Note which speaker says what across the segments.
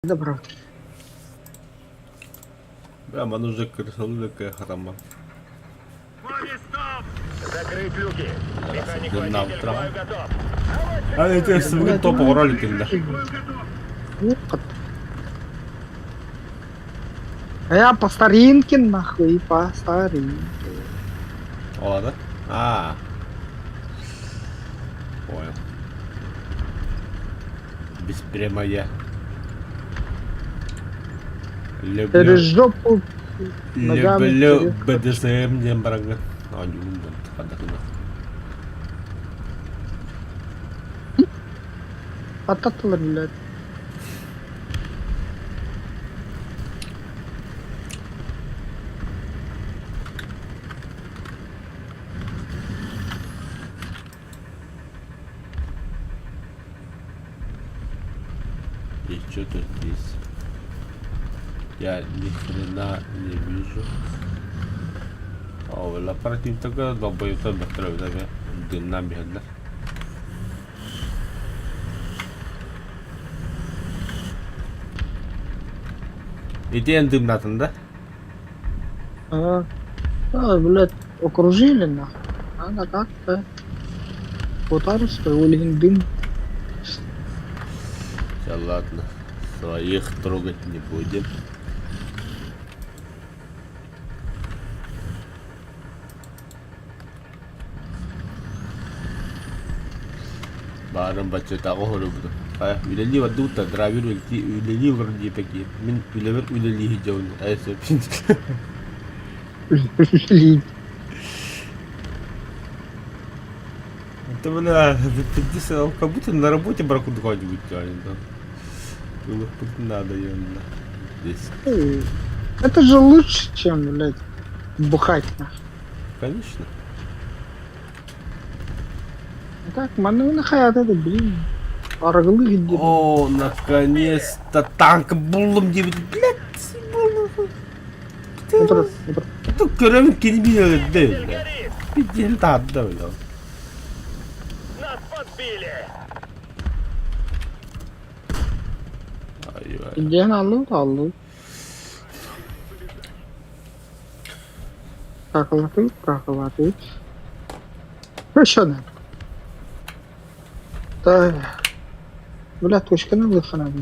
Speaker 1: Добро.
Speaker 2: Бля, маны уже крысалы хатама.
Speaker 3: Закрыть люки. Механик
Speaker 2: Дымна
Speaker 3: водитель к
Speaker 2: утра.
Speaker 3: бою готов.
Speaker 2: А это сымын топ ролик да.
Speaker 1: А я по старинке нахуй, по старинке.
Speaker 2: Ладно. А. Понял. Беспрямая. Люблю,
Speaker 1: Через жопу ногами
Speaker 2: люблю
Speaker 1: через-
Speaker 2: БДСМ диэн бараҥҥа. Оонньуум буолт хадахына.
Speaker 1: Ататылар, блядь.
Speaker 2: И что тут здесь? Я ни хрена не вижу. О, лапаративтага долбоебтар бөхтөрөбүтэ дымнаан биһэллэр. Ити эн дымнатын да?
Speaker 1: А, а, блядь, окружили нахуй. Надо как-то. Татарская, Ольгин дым.
Speaker 2: Все, ладно. Своих трогать не будем. Баарын баччатааҕы оһоробутум. Хайа, үлэлии бардыбыт да, драйвер үлэлии олорон диэпэкиим. Мин үлэбэр үлэлии сылдьабын, айа сөп.
Speaker 1: Үлэлии.
Speaker 2: Это, бля, пиздец, как будто на работе баракуду кого-нибудь тянет. Надо, ёнда. Здесь.
Speaker 1: Это же лучше, чем, блядь, бухать нахуй.
Speaker 2: Конечно.
Speaker 1: Так, манна нахай это, блин. Арыгылы где.
Speaker 2: О, наконец-то танк буллум диэбит. Блядь, буллум. Тут көрөбүн кини билэрдэ. Пизден таатта бля.
Speaker 3: Нас подбили.
Speaker 2: Ай,
Speaker 1: Диэн аллы аллы. Какалатый, какалатый. Еще одна. Да. Бля, точка на выхана.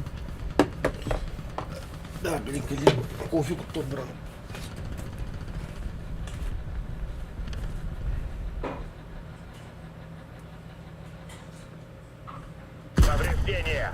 Speaker 2: Да, блин, коллега, кофе кто брал?
Speaker 3: Повреждение.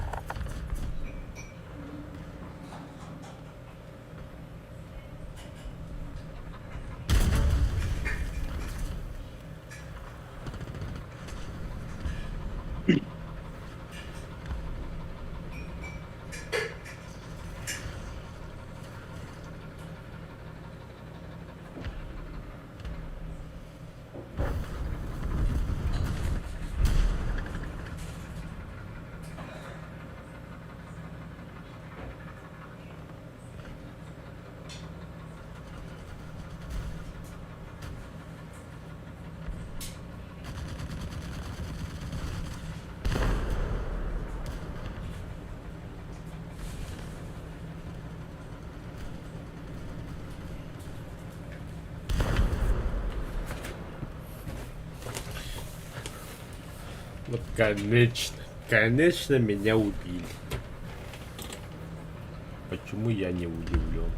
Speaker 2: Вот конечно, конечно меня убили. Почему я не удивлен?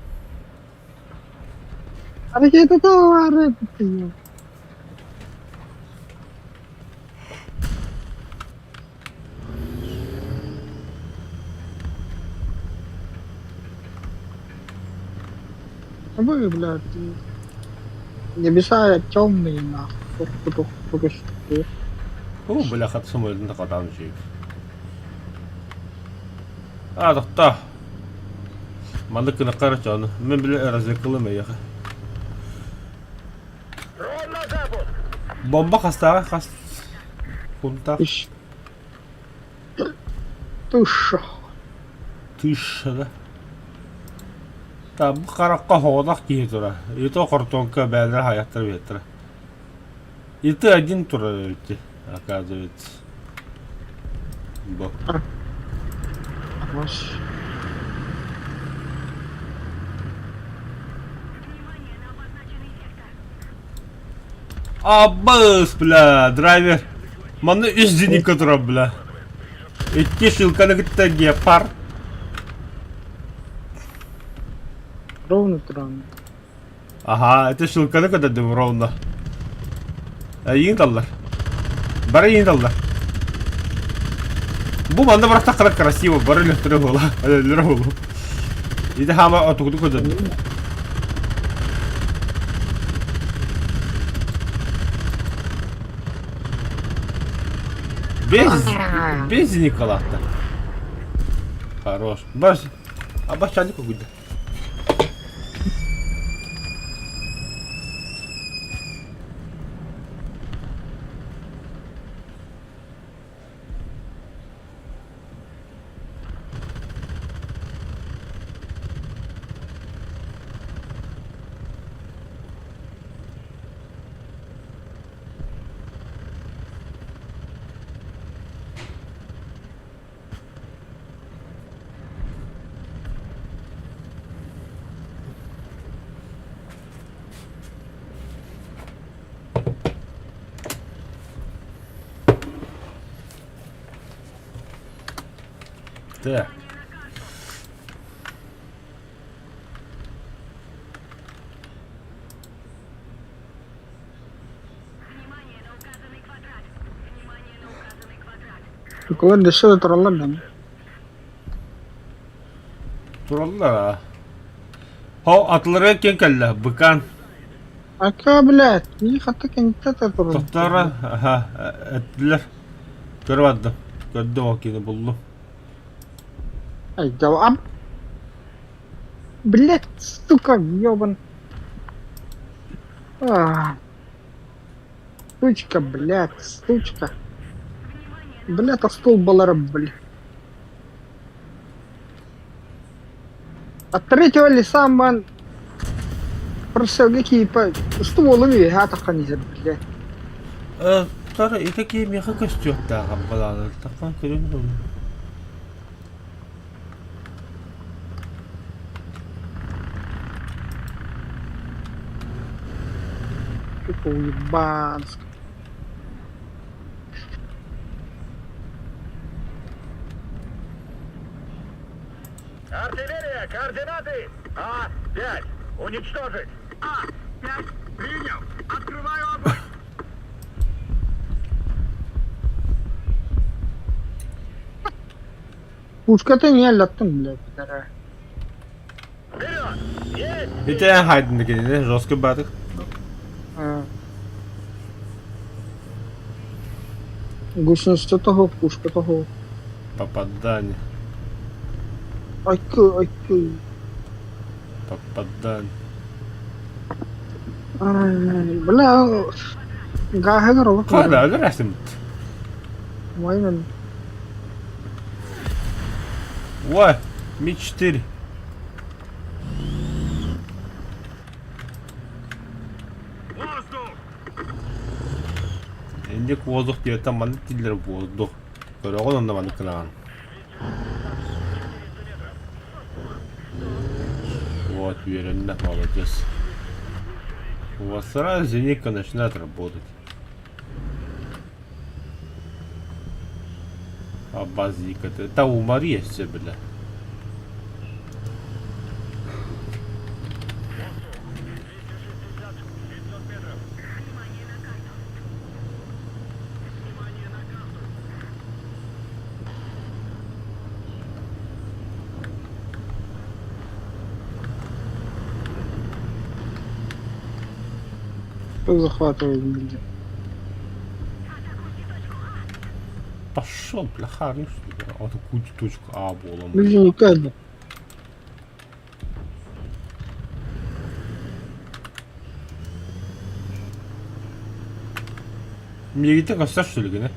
Speaker 1: Вы, блядь, небеса темные, нахуй. Только, только что.
Speaker 2: О, бляха, самолетын такатан үчүгэй. А, тохтоо. Маннык гынахха эрэ чоону. Мин били разведкалыым эйиэхэ.
Speaker 3: Дрон на запуск.
Speaker 2: Бомба хастааҕа хас фунтаах?
Speaker 1: Тысяч. Тысяча.
Speaker 2: Тысяча да? Та бу харахха хоҕонох киһи турар. И то хортуоҥка бээлэрэ хайахтара биһиттэрэ. И ты один турар эбит оказывается. Бу.
Speaker 1: Хорош.
Speaker 2: Аббас, бля, драйвер. Манна үс зенитка турар, бля. Икки шилканы кытта гепард.
Speaker 1: Ровно туран.
Speaker 2: Аха, это шилканы көтөрдүм ровно. Эйиин таллар. Бары эйиин таллар. Бу манна барахтаххына красиво, бары өлөхтөрө буола, өлөллөрө буолуо. Ити хаама отугуту көтөрдүм. Без, без Николата. Хорош. Бас, абачалик угуйда. Так.
Speaker 1: Шоколад өссө да тураллар да.
Speaker 2: Тураллар аа. Хо атыларга киэн кэллэ, быкаан.
Speaker 1: Ака, блядь, мии хатта кэнниттэн да турар.
Speaker 2: Тохтооро, аха, эттилэр. Көрө бардым. Көрдүм ол киини буллум.
Speaker 1: Ай, а... Блядь, сука, ёбан. А. Сучка, блядь, сучка. Блядь, а стол балара, блядь. От третьего лица ман просёлга киипа стволун үөһэ атаххан иһэр, блядь.
Speaker 2: Тара ити киһи миэхэ көстүөхтээҕим балаанаттахха көрүҥ
Speaker 1: Типа уебанск.
Speaker 3: Артиллерия, координаты! А-5! Уничтожить! А-5! Принял! Открываю огонь!
Speaker 1: Пушката не аллаттым, блядь, пидора.
Speaker 3: Вперед! Есть!
Speaker 2: Ити эн хайдын кинини жестко баатык.
Speaker 1: Гусеница того, пушка того.
Speaker 2: Попадание.
Speaker 1: Айкы, айкы.
Speaker 2: Попадание.
Speaker 1: Ай, бля, гааһыгар олох
Speaker 2: Хара, өлөр
Speaker 1: Вайнан.
Speaker 2: Ой, Ми-4.
Speaker 3: Воздух!
Speaker 2: Инник воздух диэтэ маннык дииллэр воздух. Көрөҕүн онно маннык гынаҕын. Вот, үөрэннэ, молодец. У вас сразу зенитка начинает работать. А базика ты. Там у Марии все, бля.
Speaker 1: Кто захватывает, блядь?
Speaker 2: Пошел, бля, хорош. А такую точку А буолан.
Speaker 1: Люди никогда.
Speaker 2: Миигиттэн көстөр что ли гына?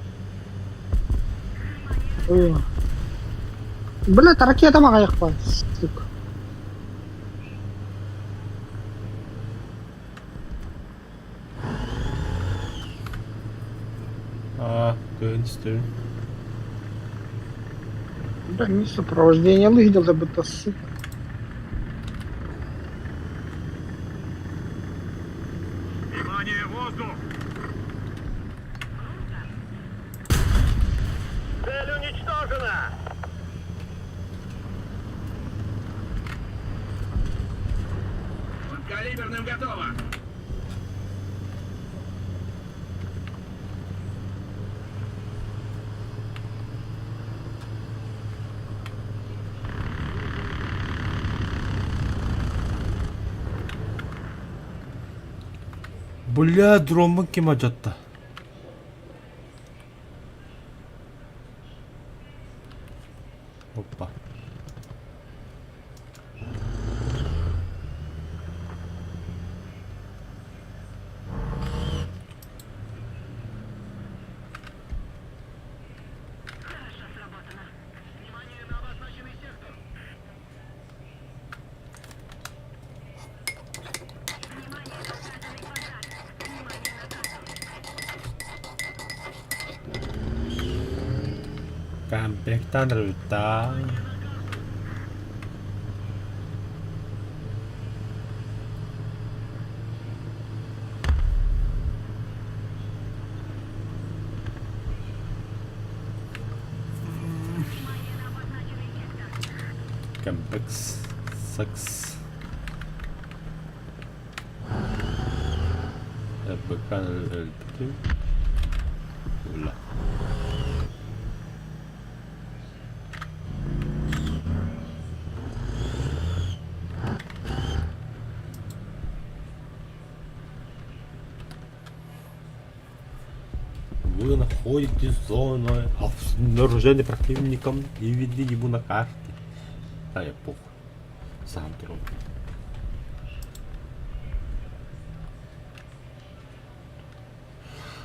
Speaker 1: Блядь, ракета маҕайахпа, сука.
Speaker 2: Аа, кыһын истэбин.
Speaker 1: Бля, не сопровождение выглядел бы то, сука.
Speaker 3: Внимание, воздух! Крупнокалиберным готово!
Speaker 2: Бля, дроммун ким алдьатта? Опа. Кампектан рыта. Компекс секс. РБК өлбүтүм. Ула. Вы находитесь в зоне обнаружения противником и видны ему на карте. А я похуй. Сам трогай.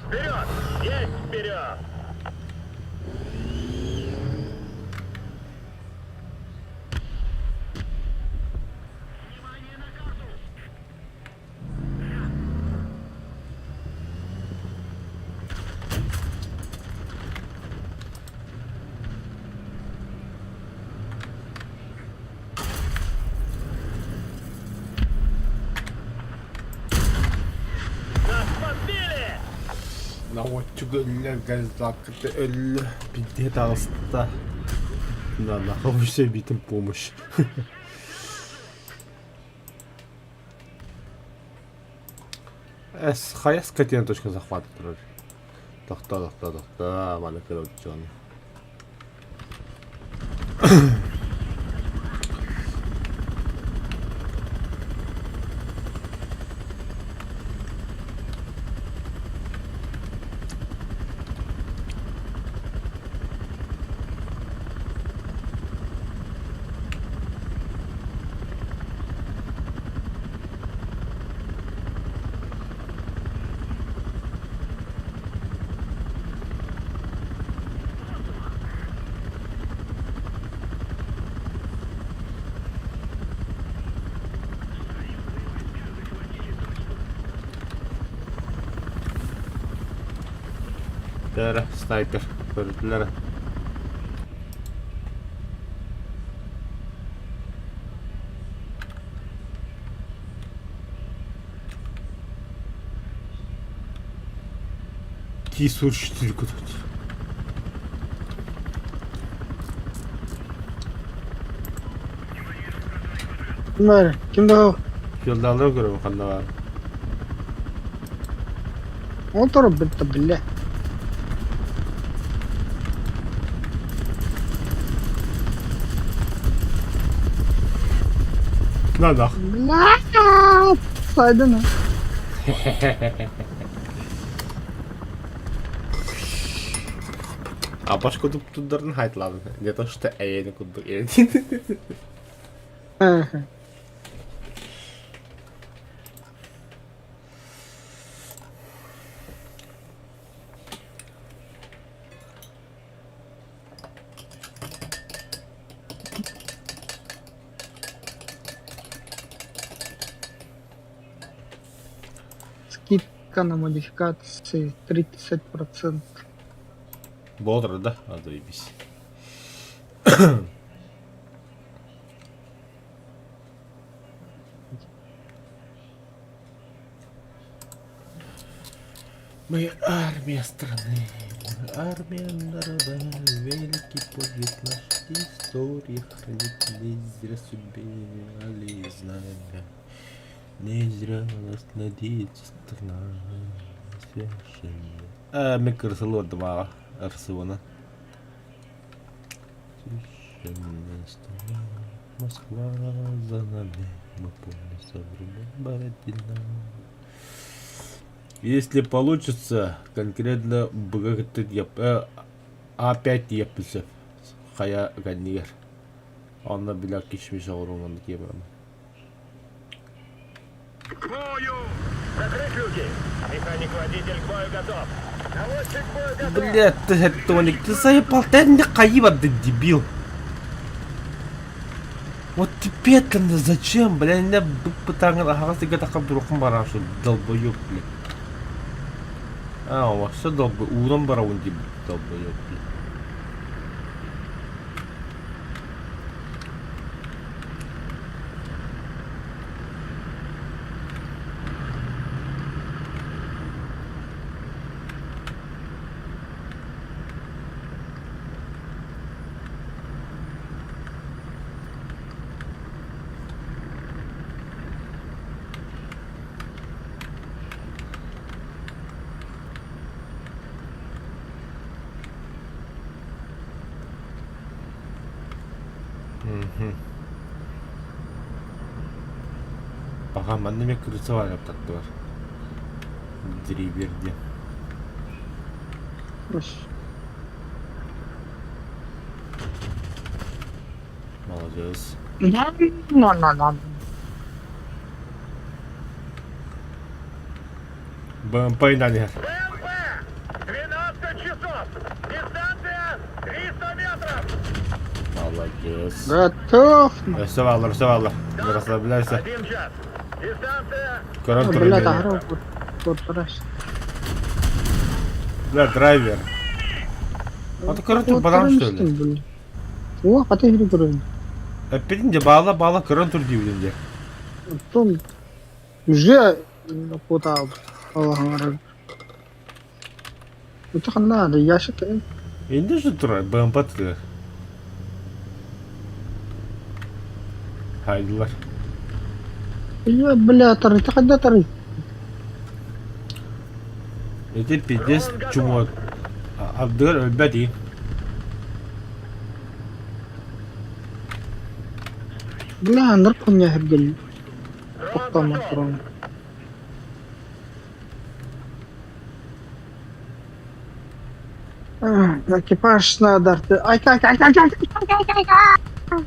Speaker 3: Вперед! Есть вперед! Нас подбили!
Speaker 2: Наводчик өллө, газдакыты өллө, пиздец таҕыста. На, нахуй битим помощь. Эс, хайа скотина точка захвата турар. Тохтоо, тохтоо, тохтоо, маны көрө дьон. Тара, снайпер, көрдүлэр. Ти-44 тут.
Speaker 1: Ким баар? Ким да
Speaker 2: Yollardan көрөбүн ханна баар.
Speaker 1: Ол туруп биллэ.
Speaker 2: Надо.
Speaker 1: Бля! Сайдана.
Speaker 2: А башка туптударын хайтлады. Не то что эйени курдук эйени.
Speaker 1: Скидка на модификации 30%.
Speaker 2: Бодро, да? А, заебись. Мы армия страны, мы армия народа, великий подвиг наш истории хранит не зря судьбе, али знамя. Не зря нас надеется страна священная. Э, мин кырсылы ордум ааҕа РСУ-нан. Священная страна, Москва за нами, мы помним со времен Бородина. Если получится, конкретно А5 диэппин хайа кэннигэр. Онно билэр кишмиш оҕуруҥ киэбирэмэ.
Speaker 3: К бою! Закрыть люки! Механик-водитель к бою готов! Наводчик к бою готов!
Speaker 2: Блядь, ты Тоник, ты заебал, ты не хаива, ты дебил. Вот теперь-то зачем, бля, не пытаҥын аһаҕас сиргэ тахсан туруккун бараашын, долбоёб, бля. А, вообще долбо, ууран барабын диэбит долбоёб, бля. Мгм. Пока манна эмиэ крыса баар таптылар. Дрибер диэн. Молодец.
Speaker 1: No, no, no.
Speaker 2: БМП-нан иһэр.
Speaker 3: БМП! 12 часов! Дистанция 300 метров!
Speaker 2: Молодец.
Speaker 1: Готов.
Speaker 2: Өссө бааллар, өссө бааллар. Расслабляйся.
Speaker 3: Один час. Дистанция
Speaker 2: Көрөн туран
Speaker 1: Бля,
Speaker 2: биэрэ.
Speaker 1: таһара куттарас.
Speaker 2: Бля, драйвер. А ты көрөн тур баран что ли?
Speaker 1: О, хата иһри көрөн.
Speaker 2: Эппитин де баала баала көрөн тур диибин де.
Speaker 1: Оттон уже кутаал. Аллахым Это ханна, ящик.
Speaker 2: Инде же турар, БМП тыгар. Хайдылар.
Speaker 1: Я, бля, тары, ты когда тары?
Speaker 2: Ити пиздец чумот. Ардыгар өлбөт и.
Speaker 1: Бля, ныркын я хиргел.
Speaker 3: Дрон
Speaker 1: Тоқтама
Speaker 3: пошел!
Speaker 1: туран. Экипаж надо. Ай, ай, ай, ай, ай, ай, ай, ай.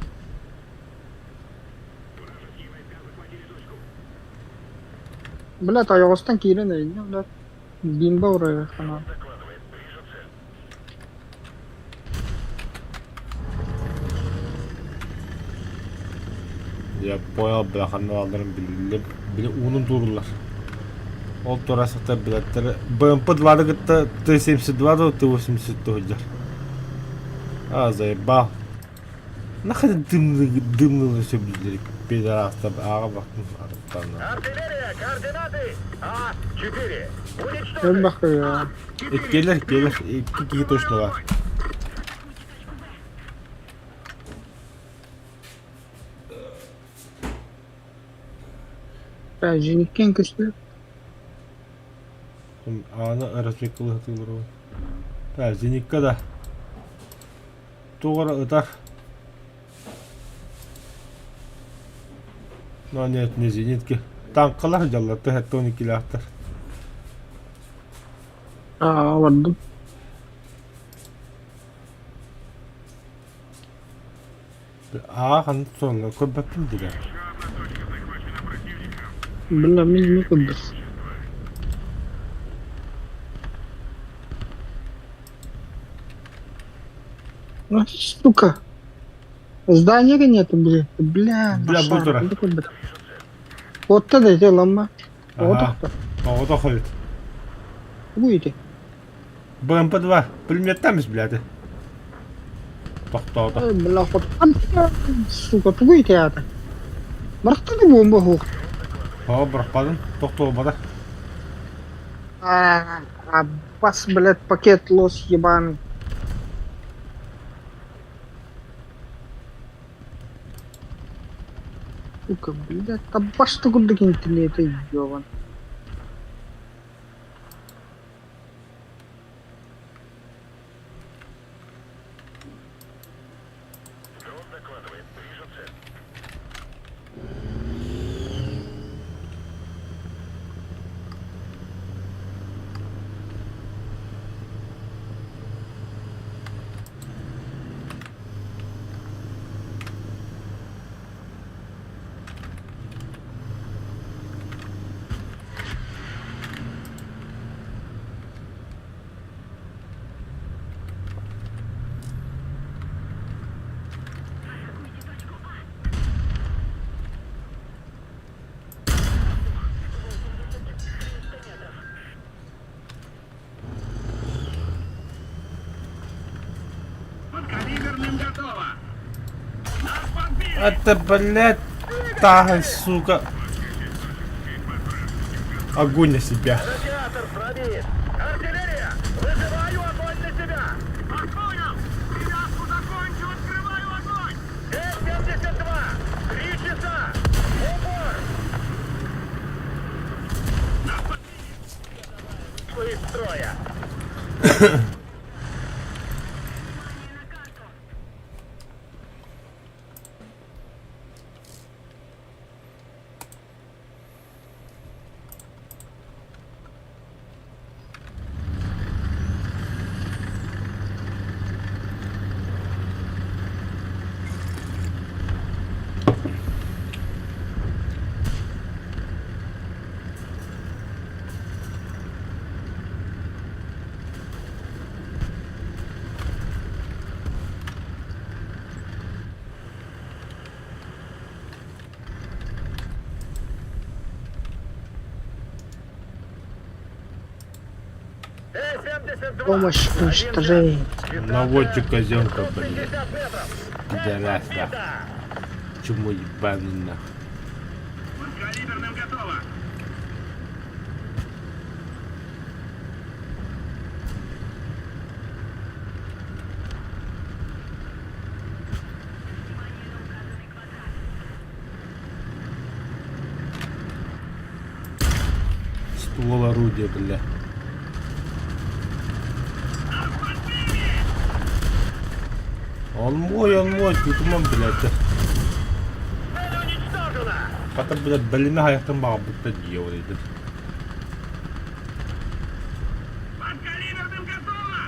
Speaker 1: Бля, тайоҕустан киирэн эйнэ, бля. Бимба урайга хана.
Speaker 2: Я понял, бля, ханна алларын билиллим. Били уунун туурулар. Ол тура сата билеттери БМП-2 кытта Т-72 да Т-80 туһуллар. А, заебал. Нахрен дымны дымны сөбүллэр пидорастар ааҕа бахтым арыттаана.
Speaker 3: Артиллерия, координаты А4. Уничтожить!
Speaker 1: Өлбөх я.
Speaker 2: Иккиэлэр иккиэлэр икки киһи точно баар.
Speaker 1: Жиниккен көстө.
Speaker 2: Ааны разведкалыы сатыыллар Да, зенитка да. Туох эрэ ытар. Но нет, не зенитки. Танкалар дьаллар 72-лээхтэр.
Speaker 1: Аа, олордум.
Speaker 2: Аа ханнык суоллар көрбөппүн дилэр.
Speaker 1: Бля, мин не курдук. Ну, сука. Здания нету, бля. Бля,
Speaker 2: Бля,
Speaker 1: нашар.
Speaker 2: бу турар.
Speaker 1: Вот тогда делама. Вот
Speaker 2: Ага.
Speaker 1: так.
Speaker 2: Оҕото хойут.
Speaker 1: Будете.
Speaker 2: БМП-2 пулеметтамыс блядь. Тохтоото.
Speaker 1: Бля, хоть сука, тугуйте это. Барахтаны бомба хух.
Speaker 2: Оо, бырахпадын. Тохтуобата.
Speaker 1: А, бас, блядь, пакет лос ебаный. Сука, блядь, табашты курдук интернета ёбан.
Speaker 2: Это, блядь, та, сука. Огонь на себя.
Speaker 3: Радиатор пробит! Артиллерия! Вызываю огонь на себя! Понял! Привязку закончу, открываю огонь! Т-72! 3 часа! Упор! Из строя! Т-72!
Speaker 1: Помощь уничтожение.
Speaker 2: Наводчик козенка, блядь.
Speaker 3: 50 метров!
Speaker 2: Пидорас, нахуй. Чмо ебаный, нахуй.
Speaker 3: Калиберным готово!
Speaker 2: Ствол орудия, бля. Он мой, тутуман, блядь.
Speaker 3: Цель уничтожена!
Speaker 2: Хата, блядь, блин, аяқтан бағып делает.
Speaker 3: Подкалиберным готово!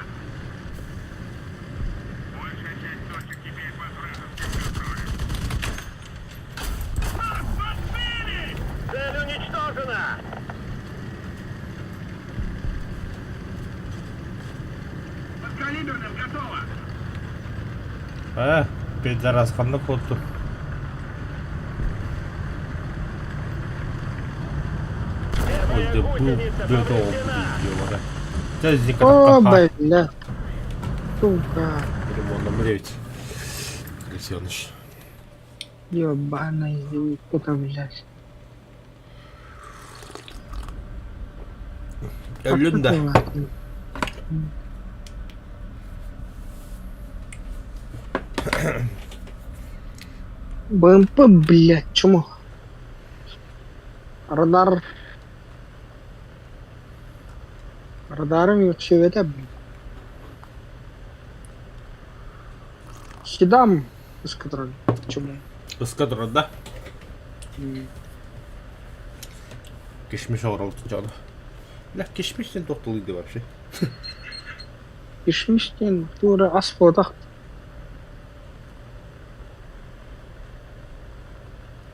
Speaker 3: Большая часть точек теперь под вражеским контролем. Нас подбили! Цель уничтожена! Подкалиберным готово!
Speaker 2: А, пидорас, ханна куоту. Ой,
Speaker 3: Первая
Speaker 2: да был,
Speaker 3: гусеница
Speaker 2: да,
Speaker 3: повреждена!
Speaker 1: О, блядь. Сука.
Speaker 2: Ремонт Крысёныш.
Speaker 1: Ёбаный, кто-то, блядь.
Speaker 2: Өлүн да.
Speaker 1: Нахуй. БМП, блядь, чему? Радар. Радаром вообще это, блядь. Седам эскадрон. Чему?
Speaker 2: Эскадрон, да? Кишмиш орал жаны. Бля, кишмиштен тоқтылыйды вообще.
Speaker 1: Кишмиштен тура асподах.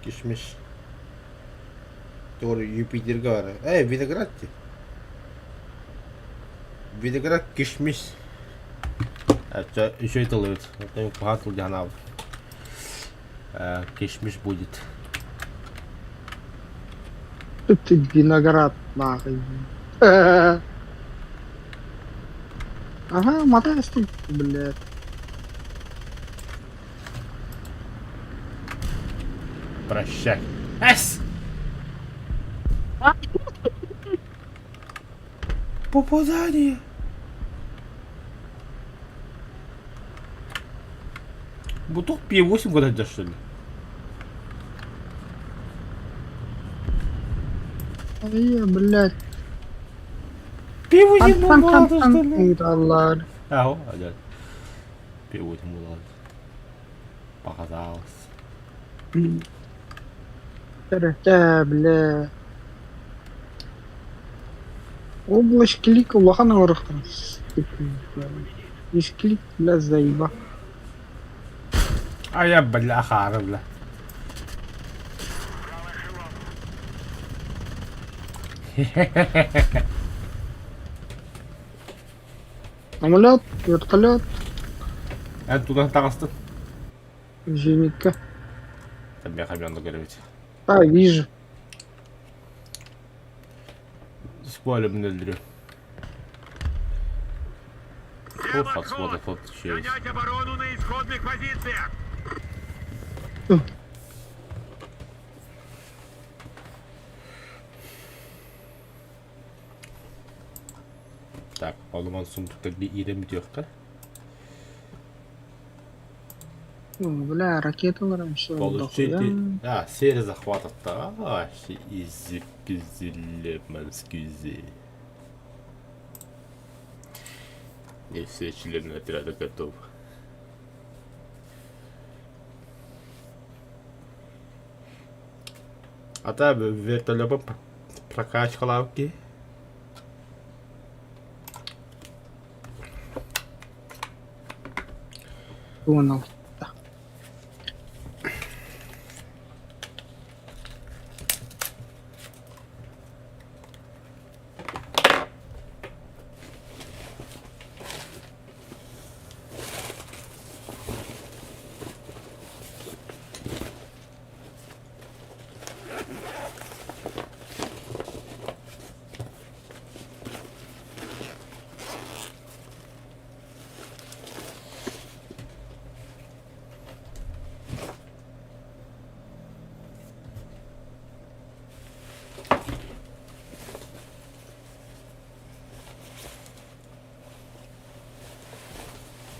Speaker 2: Кишмиш. Doğru Jüpiter'ge var. E виноград ти. Виноград кишмиш. Это еще это ловит. Это погатыл дянав. Кишмиш будет.
Speaker 1: Тут ты виноград нахуй. Ага, мотаюсь ты, блядь.
Speaker 2: Прощай. Эс! Попадание! Буток П8 куда что ли?
Speaker 1: Ай, блядь.
Speaker 2: Пивудин
Speaker 1: Хантан
Speaker 2: буолла
Speaker 1: хантан ыыталлар.
Speaker 2: Аho, hadi. Пивудин буолла. Показалось.
Speaker 1: Төрөтө, бля. Область клик улахан оҥоруохтарын Мисклик, бля, заеба.
Speaker 2: А я, бля, хаара, бля.
Speaker 1: Самолет, вертолет,
Speaker 2: Эн тутан таҕыстын.
Speaker 1: зенитка.
Speaker 2: Миэхэ онно көрөбүт.
Speaker 1: А, вижу.
Speaker 2: Спойлерын өлдүрүө.
Speaker 3: Слева
Speaker 2: Ох, отсмота
Speaker 3: отход!
Speaker 2: тот еще есть.
Speaker 3: Занять оборону на исходных позициях!
Speaker 2: Так, оломон сундуктар биирэн бүтүөххэ.
Speaker 1: Ну, бля, ракеталарым все
Speaker 2: Получите...
Speaker 1: дохуя.
Speaker 2: А, серия захватов-то. А, изи пизди лемонскизи. Не все члены отряда готовы. А та вертолетом прокачка лавки.
Speaker 1: Понял.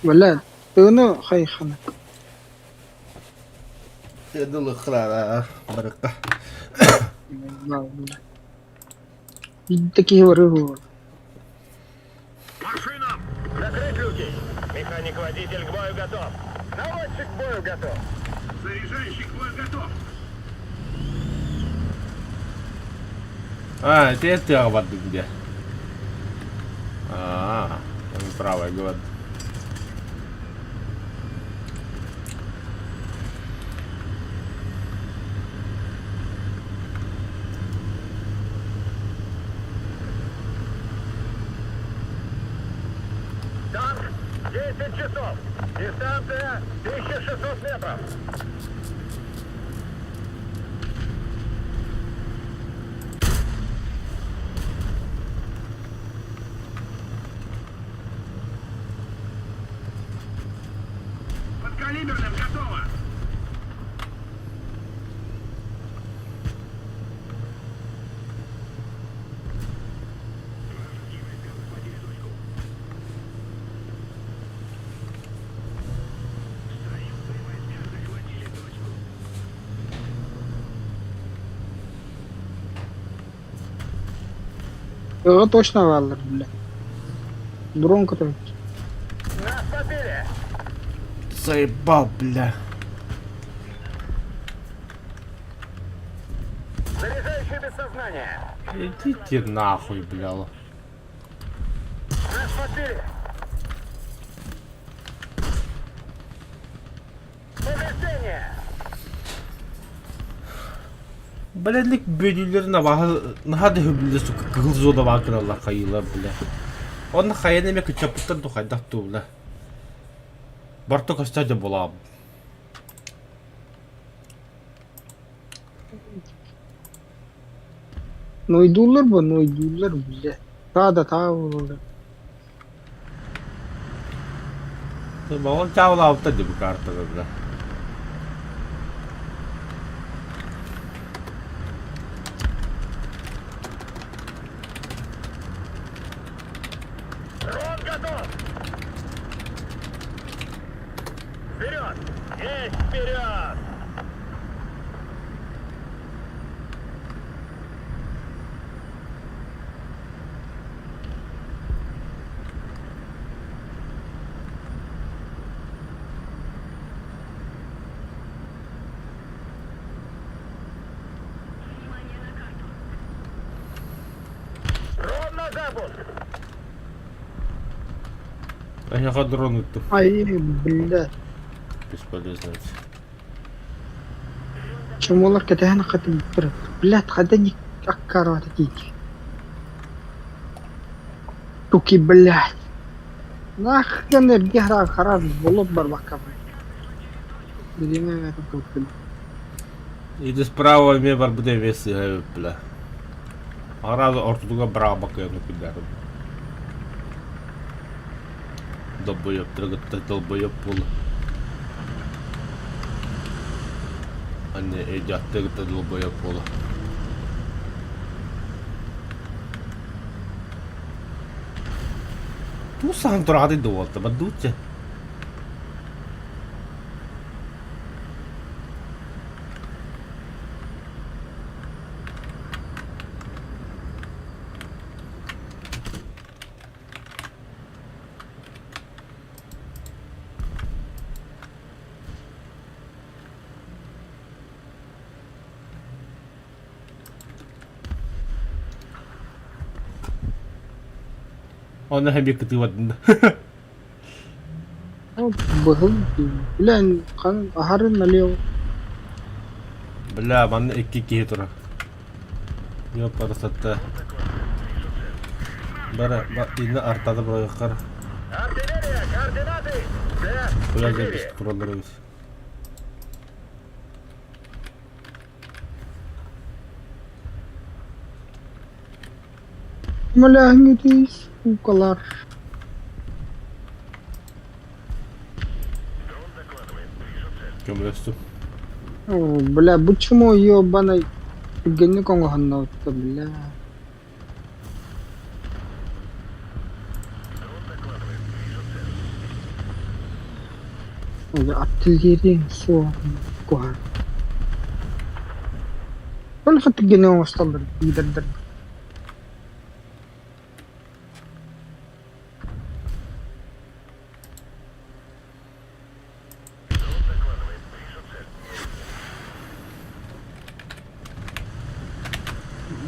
Speaker 1: Бля, тыны хайхана.
Speaker 2: Барыкка.
Speaker 1: Бля. Такие говорю.
Speaker 3: Машинам! Закрыть люки! Механик-водитель к бою готов! Наводчик к бою готов! Заряжающий к бою готов!
Speaker 2: А, это я тыаҕа бардым дии. А, правая говорит.
Speaker 3: Танк 10 часов! Дистанция 1600 метров! Подкалиберным готово!
Speaker 1: Тыаҕа точно бааллар, бля. Дрон который.
Speaker 3: Нас побили!
Speaker 2: Заебал, бля.
Speaker 3: Заряжающий без сознания!
Speaker 2: Идите нахуй, бля.
Speaker 3: Нас подбили! Повреждение!
Speaker 2: Бэлэнник бүлүүлэрин абааһы наһаа да сөбүлүүр сука кыһыл зонаҕа кыраллар хайыылар бля. Онно хайаны эмэ кыччаппыттар ду хайдах дуу бля. Барта көстө дьэ булаам.
Speaker 1: Нойдууллар бу, нойдууллар, бля. Таа да таа буолаллар.
Speaker 2: Ол чаалаабыттар дии бу картаны бля.
Speaker 3: Дрон готов! Вперед! Есть вперед! запуск!
Speaker 2: Эһиэхэ дрон ыттым.
Speaker 1: Ай, бля.
Speaker 2: Бесполезно.
Speaker 1: Чумолар кэтэһэн хатыйбыттар. Блядь, хада не аккараата тиийдик. Туки, блядь. Нахрен эргэ харас болот барбакка Билиҥҥэ кылтым.
Speaker 2: Иди справа эмиэ барбыт эмиэ сыыһа эбит бля. Араас ортотугар браабакыйаны күллэрим. Долбоебтары кытта долбоеб буола. Анне өйдөөхтөрү кытта долбоеб буола. Туус саһан тураҕатый да уолта бардуучча. Онно хэби кытыыбатын да.
Speaker 1: Быһыл билэн хан аһарын налево.
Speaker 2: Бля, манна икки киһи турар. Ёпарасатта. Бара, инна артады бырайыққар.
Speaker 3: Артиллерия, координаты!
Speaker 2: Бля,
Speaker 3: Д-4.
Speaker 2: запись тураллар эбит.
Speaker 1: Мөлөөҥҥүтүй суукалар.
Speaker 2: Көмөлөстүм.
Speaker 1: Оо, бля, бу чмо ёбаный түргэнник оҥоһуннубута, бля. Артиллерия суох куһаҕан. Онно түргэнник оҥостоллор лиидэрдэр.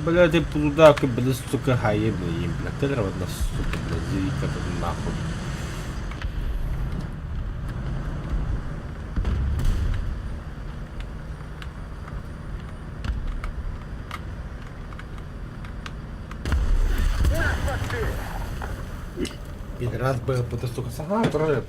Speaker 2: Бля, ты полудака, бля, сука, хаеб, бля, бля, ты одна, сука, бля, зрика, нахуй. Пидорас был, потому сука, сама бля.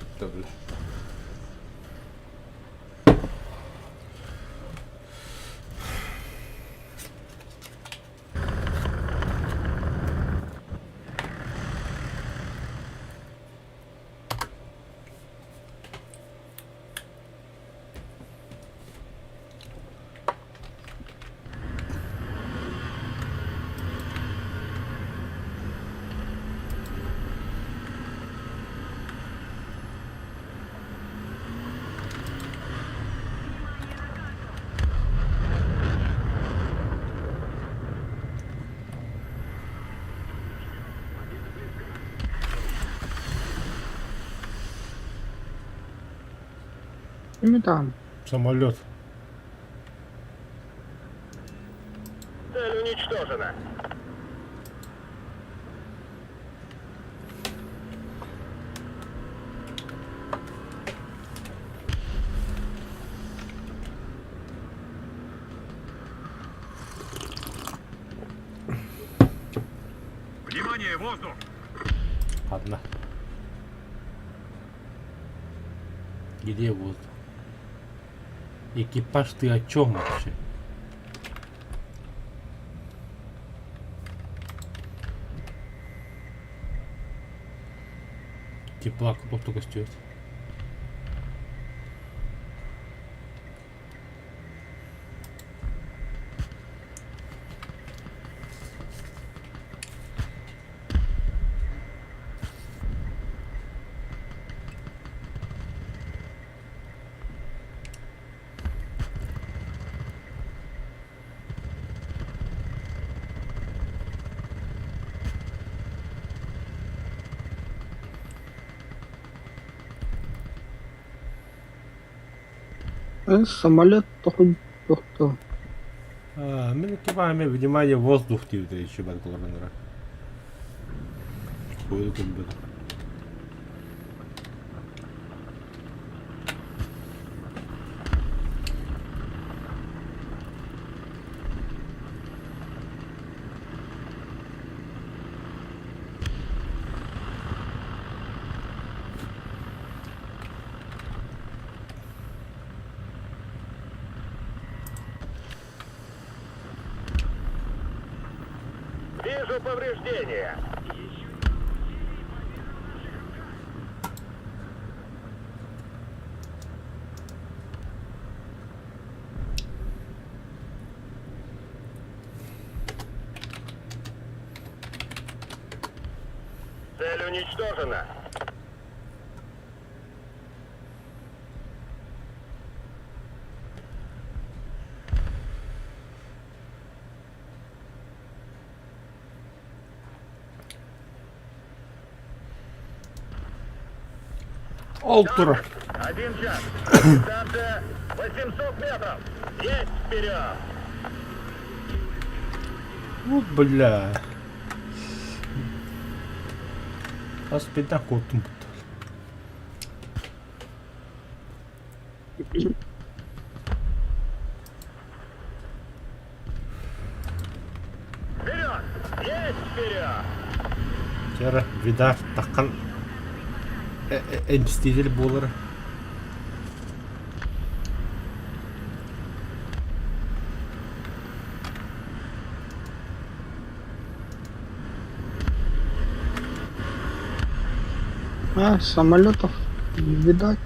Speaker 1: Кими там?
Speaker 2: Самолет.
Speaker 3: Цель уничтожена. Внимание, воздух!
Speaker 2: Одна. Где воздух? Экипаж, ты о чем вообще? Тепла только стоит.
Speaker 1: Самолет тохтоо.
Speaker 2: Мин экипажа внимание воздух диэбитэ еще бар куларынара. Нихуя көрбөтүм.
Speaker 3: Вижу повреждения. Цель уничтожена.
Speaker 2: Ол турар.
Speaker 3: Один час. Дистанция 800 метров. Есть вперед!
Speaker 2: Вот бля. Хас бэдэх куоттум
Speaker 3: Вперед! Есть вперед!
Speaker 2: Чара видар таххан мститель буолар.
Speaker 1: А, самолетов не видать.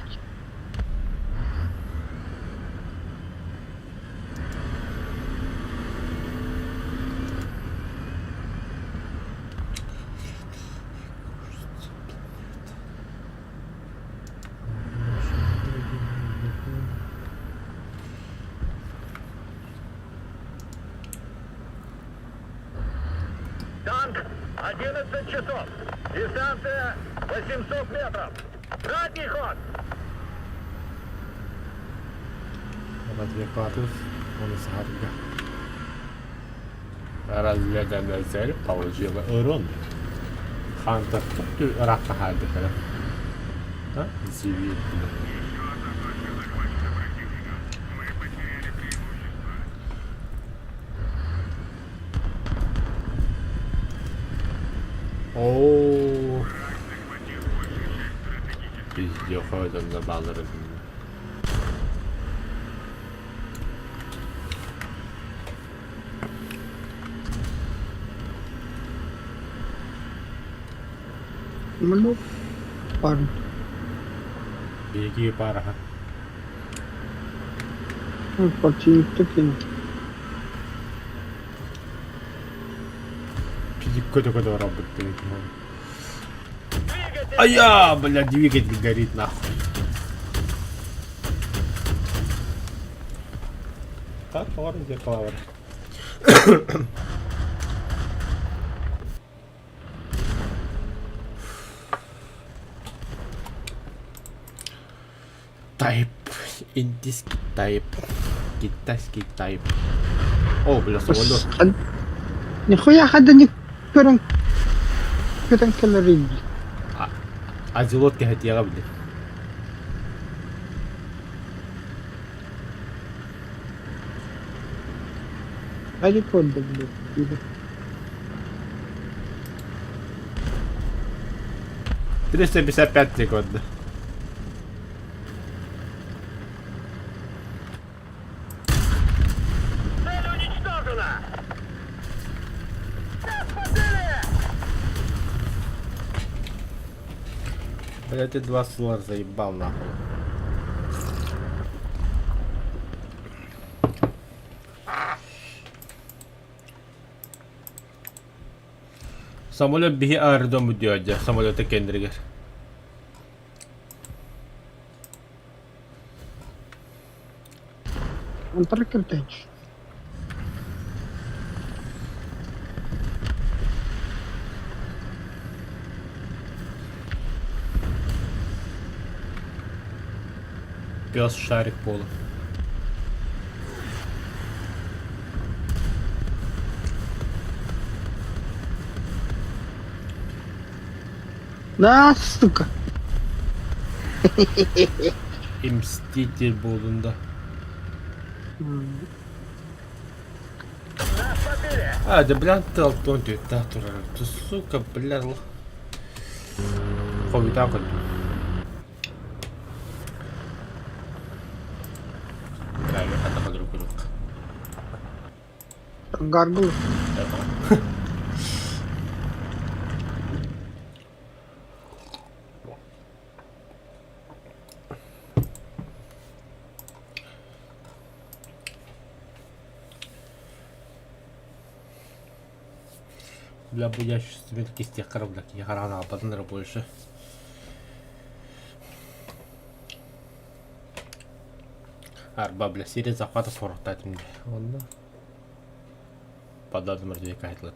Speaker 3: Танк 11 часов. Дистанция 800 метров. Задний ход!
Speaker 2: Развлекатус, он сарга. Разведанная цель получила урон. Хантер ыраахха хаалбыттара. Зивит. Оо. Пиздеха дьонно бааларын.
Speaker 1: Самолет парень.
Speaker 2: Биһиги паараһа.
Speaker 1: Ну, противник кинул.
Speaker 2: Көтө-көтө барабыт Ая, бля, двигатель горит нахуй. Так, ладно, где плавали. Type, индийский type, китайский type. О, бля, самолет.
Speaker 1: Нихуя хада не көрөн көтөн кэлэрий.
Speaker 2: Азелот кэһэтиэҕэ били.
Speaker 1: Далеко да, блядь.
Speaker 2: 355 секунд.
Speaker 3: Цель уничтожена!
Speaker 2: Блядь, ты два слова заебал нахуй. Самолет биһи аэродом бүдүөдьэ, самолеты кэнниригэр.
Speaker 1: Антар киртеч.
Speaker 2: Пес шарик пола.
Speaker 1: Да, сука.
Speaker 2: Мститель буоллун да. А, да бля, ты алтон түөттээх турар. Ты, сука, бля, хойутаан көрдүм.
Speaker 1: Гаргул.
Speaker 2: Бля, бу я кистиэххэ бля, киһи хараҕын аалбатын эрэ больше. Арба, бля, серия захватов сорохтаатым дии. Онно подадым развлекательный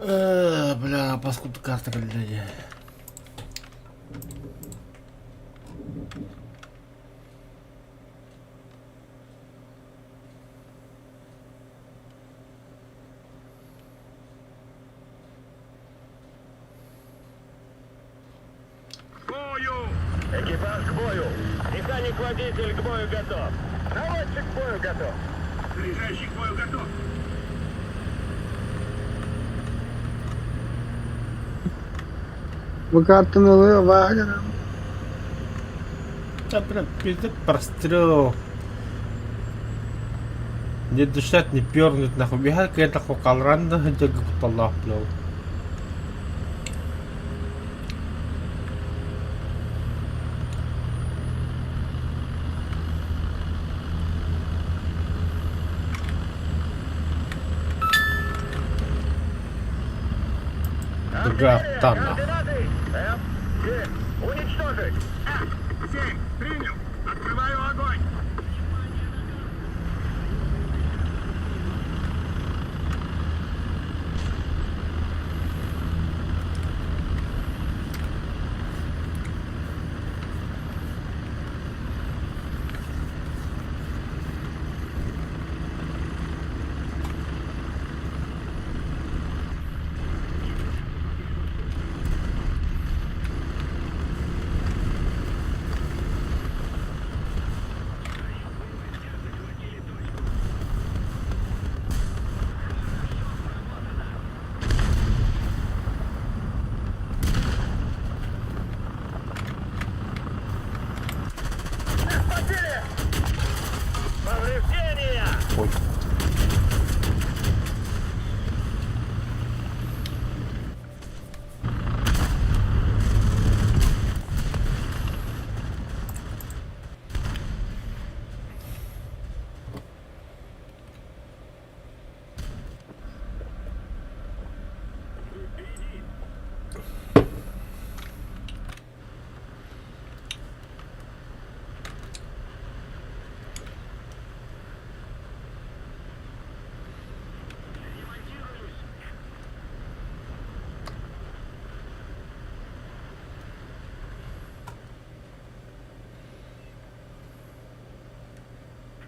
Speaker 2: Бля, паскуда карта, блядь.
Speaker 3: Бою! Экипаж к бою! Механик-водитель к бою готов! Наводчик к бою готов! Заряжающий к бою готов!
Speaker 1: Бу картаны ылыы абааһы
Speaker 2: Да, бля, пиздец прострел. Не дышать, не пернуть, нахуй. Бегай, какая-то калран, да, где кутталлаах, бля. Дуга нахуй.
Speaker 3: Координаты! F, 7, уничтожить! F, 7, принял! Открываю огонь! Захватили! Повреждения!
Speaker 2: Ой.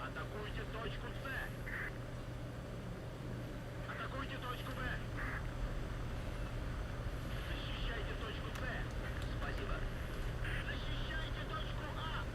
Speaker 3: Атакуйте точку С! Атакуйте точку Б! Защищайте точку С! Спасибо! Защищайте точку А!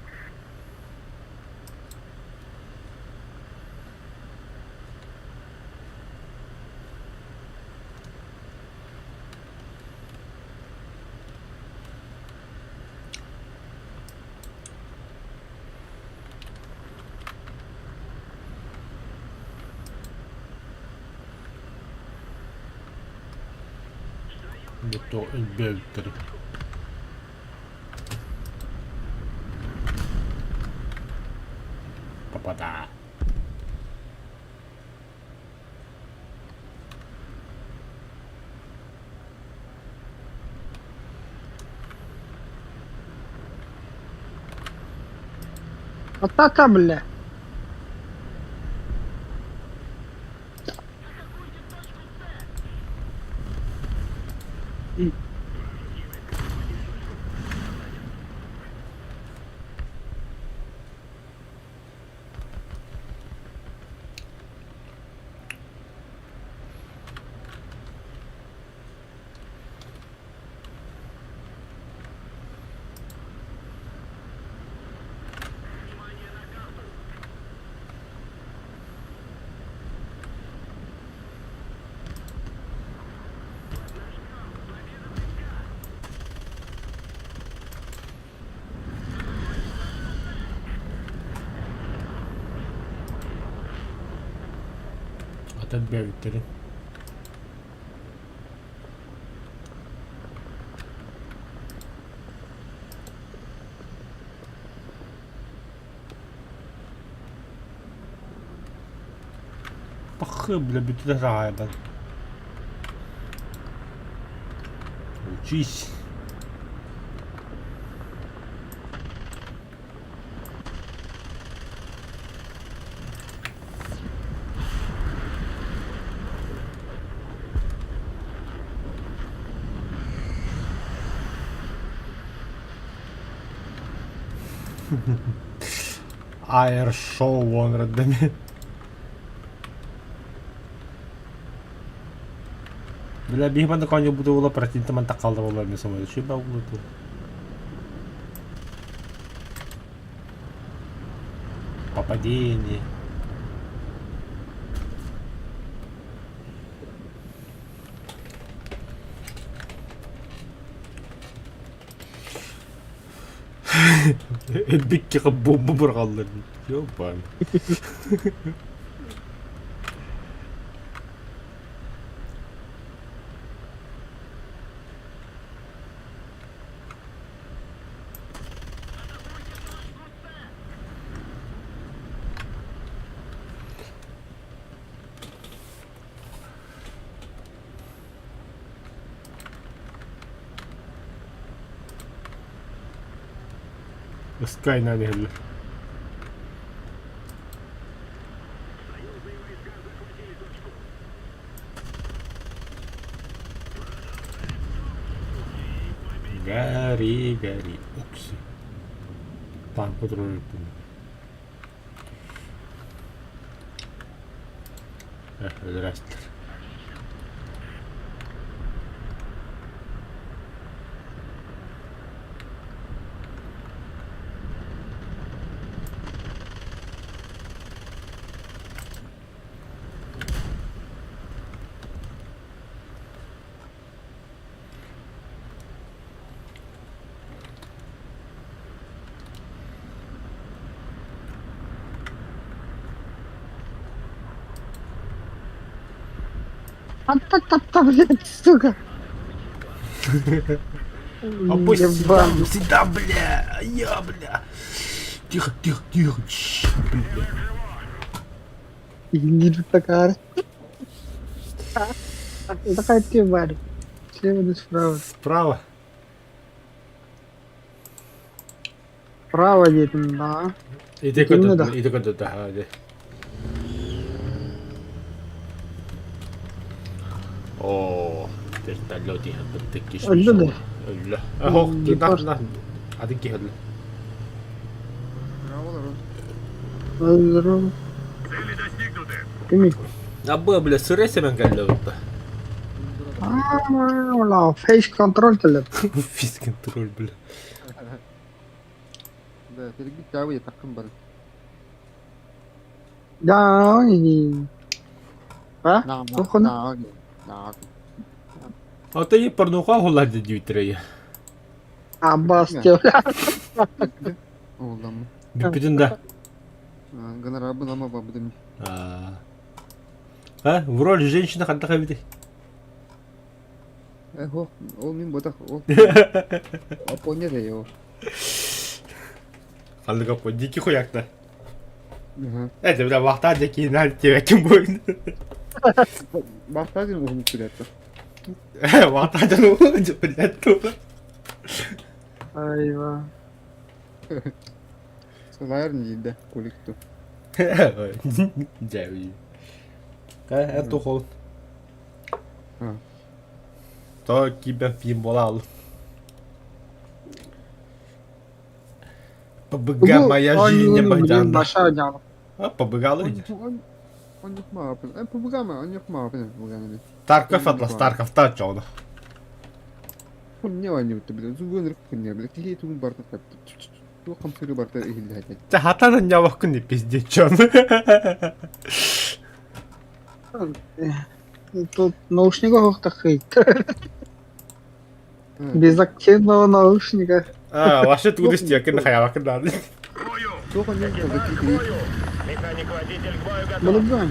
Speaker 2: Не то өлбөттөр. Попада.
Speaker 1: Атака, бля.
Speaker 2: Атын бэйэбиттэрин. Пахы, бля, бүтүнэ саҕайбат. Учись. Аэр-шоу оҥордо Бля, биһи манна коньюбуту була протинта мантак қалды болар мен самай ши ба улуту. Попадение. Элбикке бомба бұрғалдар. Ёбан. Скайнан иһиллэр. Гори, гори, укси. Танк турар Здрасте.
Speaker 1: Та-та-та, блядь, сука.
Speaker 2: Опусти
Speaker 1: Ебан.
Speaker 2: сюда, бля, я, бля. Тихо, тихо, тихо, Чш, бля.
Speaker 1: Иди такая. Такая ты, Варя. Слева да справа.
Speaker 2: Справа.
Speaker 1: Право диэтим да.
Speaker 2: Иди
Speaker 1: Итиннэ
Speaker 2: куда,
Speaker 1: да.
Speaker 2: иди куда, да, да. Оо, вертолет иһэн
Speaker 1: Өллө да?
Speaker 2: Өллө. Ох,
Speaker 1: Гепард.
Speaker 2: на, атын киһи өллө.
Speaker 1: Здорово. Кими?
Speaker 2: Абы, бля, сыры сэмэн кэллэ бутта.
Speaker 1: Аа, фейс контроль төлөп.
Speaker 2: Фейс контроль, бля.
Speaker 4: Да, тирги такым бар.
Speaker 1: Да, и... А?
Speaker 4: Наа,
Speaker 1: Тухуна?
Speaker 4: наа, наа.
Speaker 2: А ты порнуха гулать дьютрей.
Speaker 1: Аббас тебе.
Speaker 4: Олдам.
Speaker 2: Бүппүтүн да.
Speaker 4: Гонорабын ама бабдым.
Speaker 2: А, в роли женщины ханта хабиты.
Speaker 4: Э, хо, ол мин ботах, ол. Апоня да его.
Speaker 2: Ханныга по дики хуякта.
Speaker 4: Ага.
Speaker 2: Это бля вахта дики на тебе ким будет.
Speaker 4: Бахта дин ухум күләтті.
Speaker 2: Вахта дин блядь тупо.
Speaker 1: Айва.
Speaker 4: Сылайар диирдэ кулик ту.
Speaker 2: Дьэ, Э, тухол. То кибер пим болал. ПБГ моя жизнь Богдан. А, ПБГ Тарков атлас Тарков та чоҕно. Чэ, хатан анньаабаккын не пиздец чон.
Speaker 1: Тут наушника хохтахый. Без активного наушника.
Speaker 2: А, вообще тугу истиэкин хайаабаккын даҕаны.
Speaker 1: Балыган.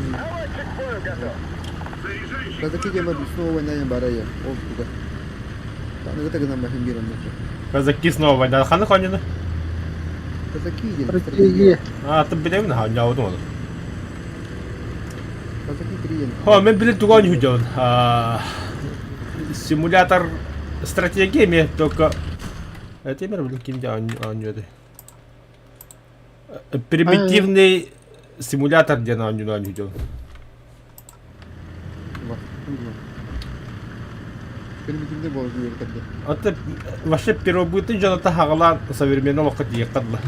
Speaker 2: Казаки снова война. Ханы хонины?
Speaker 1: Стратегия.
Speaker 2: А, ты билэбин ха, ньаудун ону. Хо, мен билин тугу оонньуу Симулятор стратегия ме только... Это именно блин ким оонньуу Примитивный симулятор диэн оонньууну оонньуу
Speaker 4: Примитивный буолар үөрэтэргэ.
Speaker 2: Это вообще первобытный дьоно хаҕалаан современный олоххо тиийиэххэ дылы.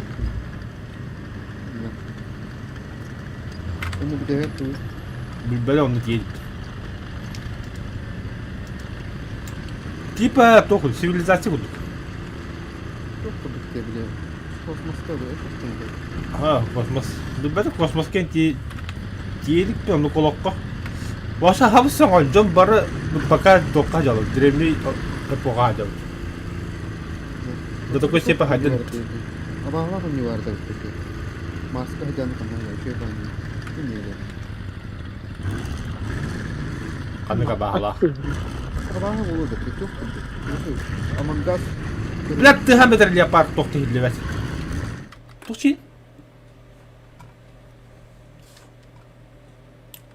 Speaker 4: Оны бүтэһэр тугу?
Speaker 2: Билбэт онно тиийдит. Типа туох цивилизация курдук.
Speaker 4: Туох курдук диэ били космоска
Speaker 2: А, космос. Билбэт космоска тиэлик оннук олоххо. Вообще хабыс дьон бары пока туохха дьолу древний эпоха дьолу. До такой степени ходил.
Speaker 4: Абаалаах онньугар да Маска хадьан канна үчүгэй баанньа. Иннилэ.
Speaker 2: Ханнык абааһылаах.
Speaker 4: Абааһы буолуо да туох курдук. Амангас.
Speaker 2: Блядь, тыһа метр леопард туох тиһиллибэт. Туох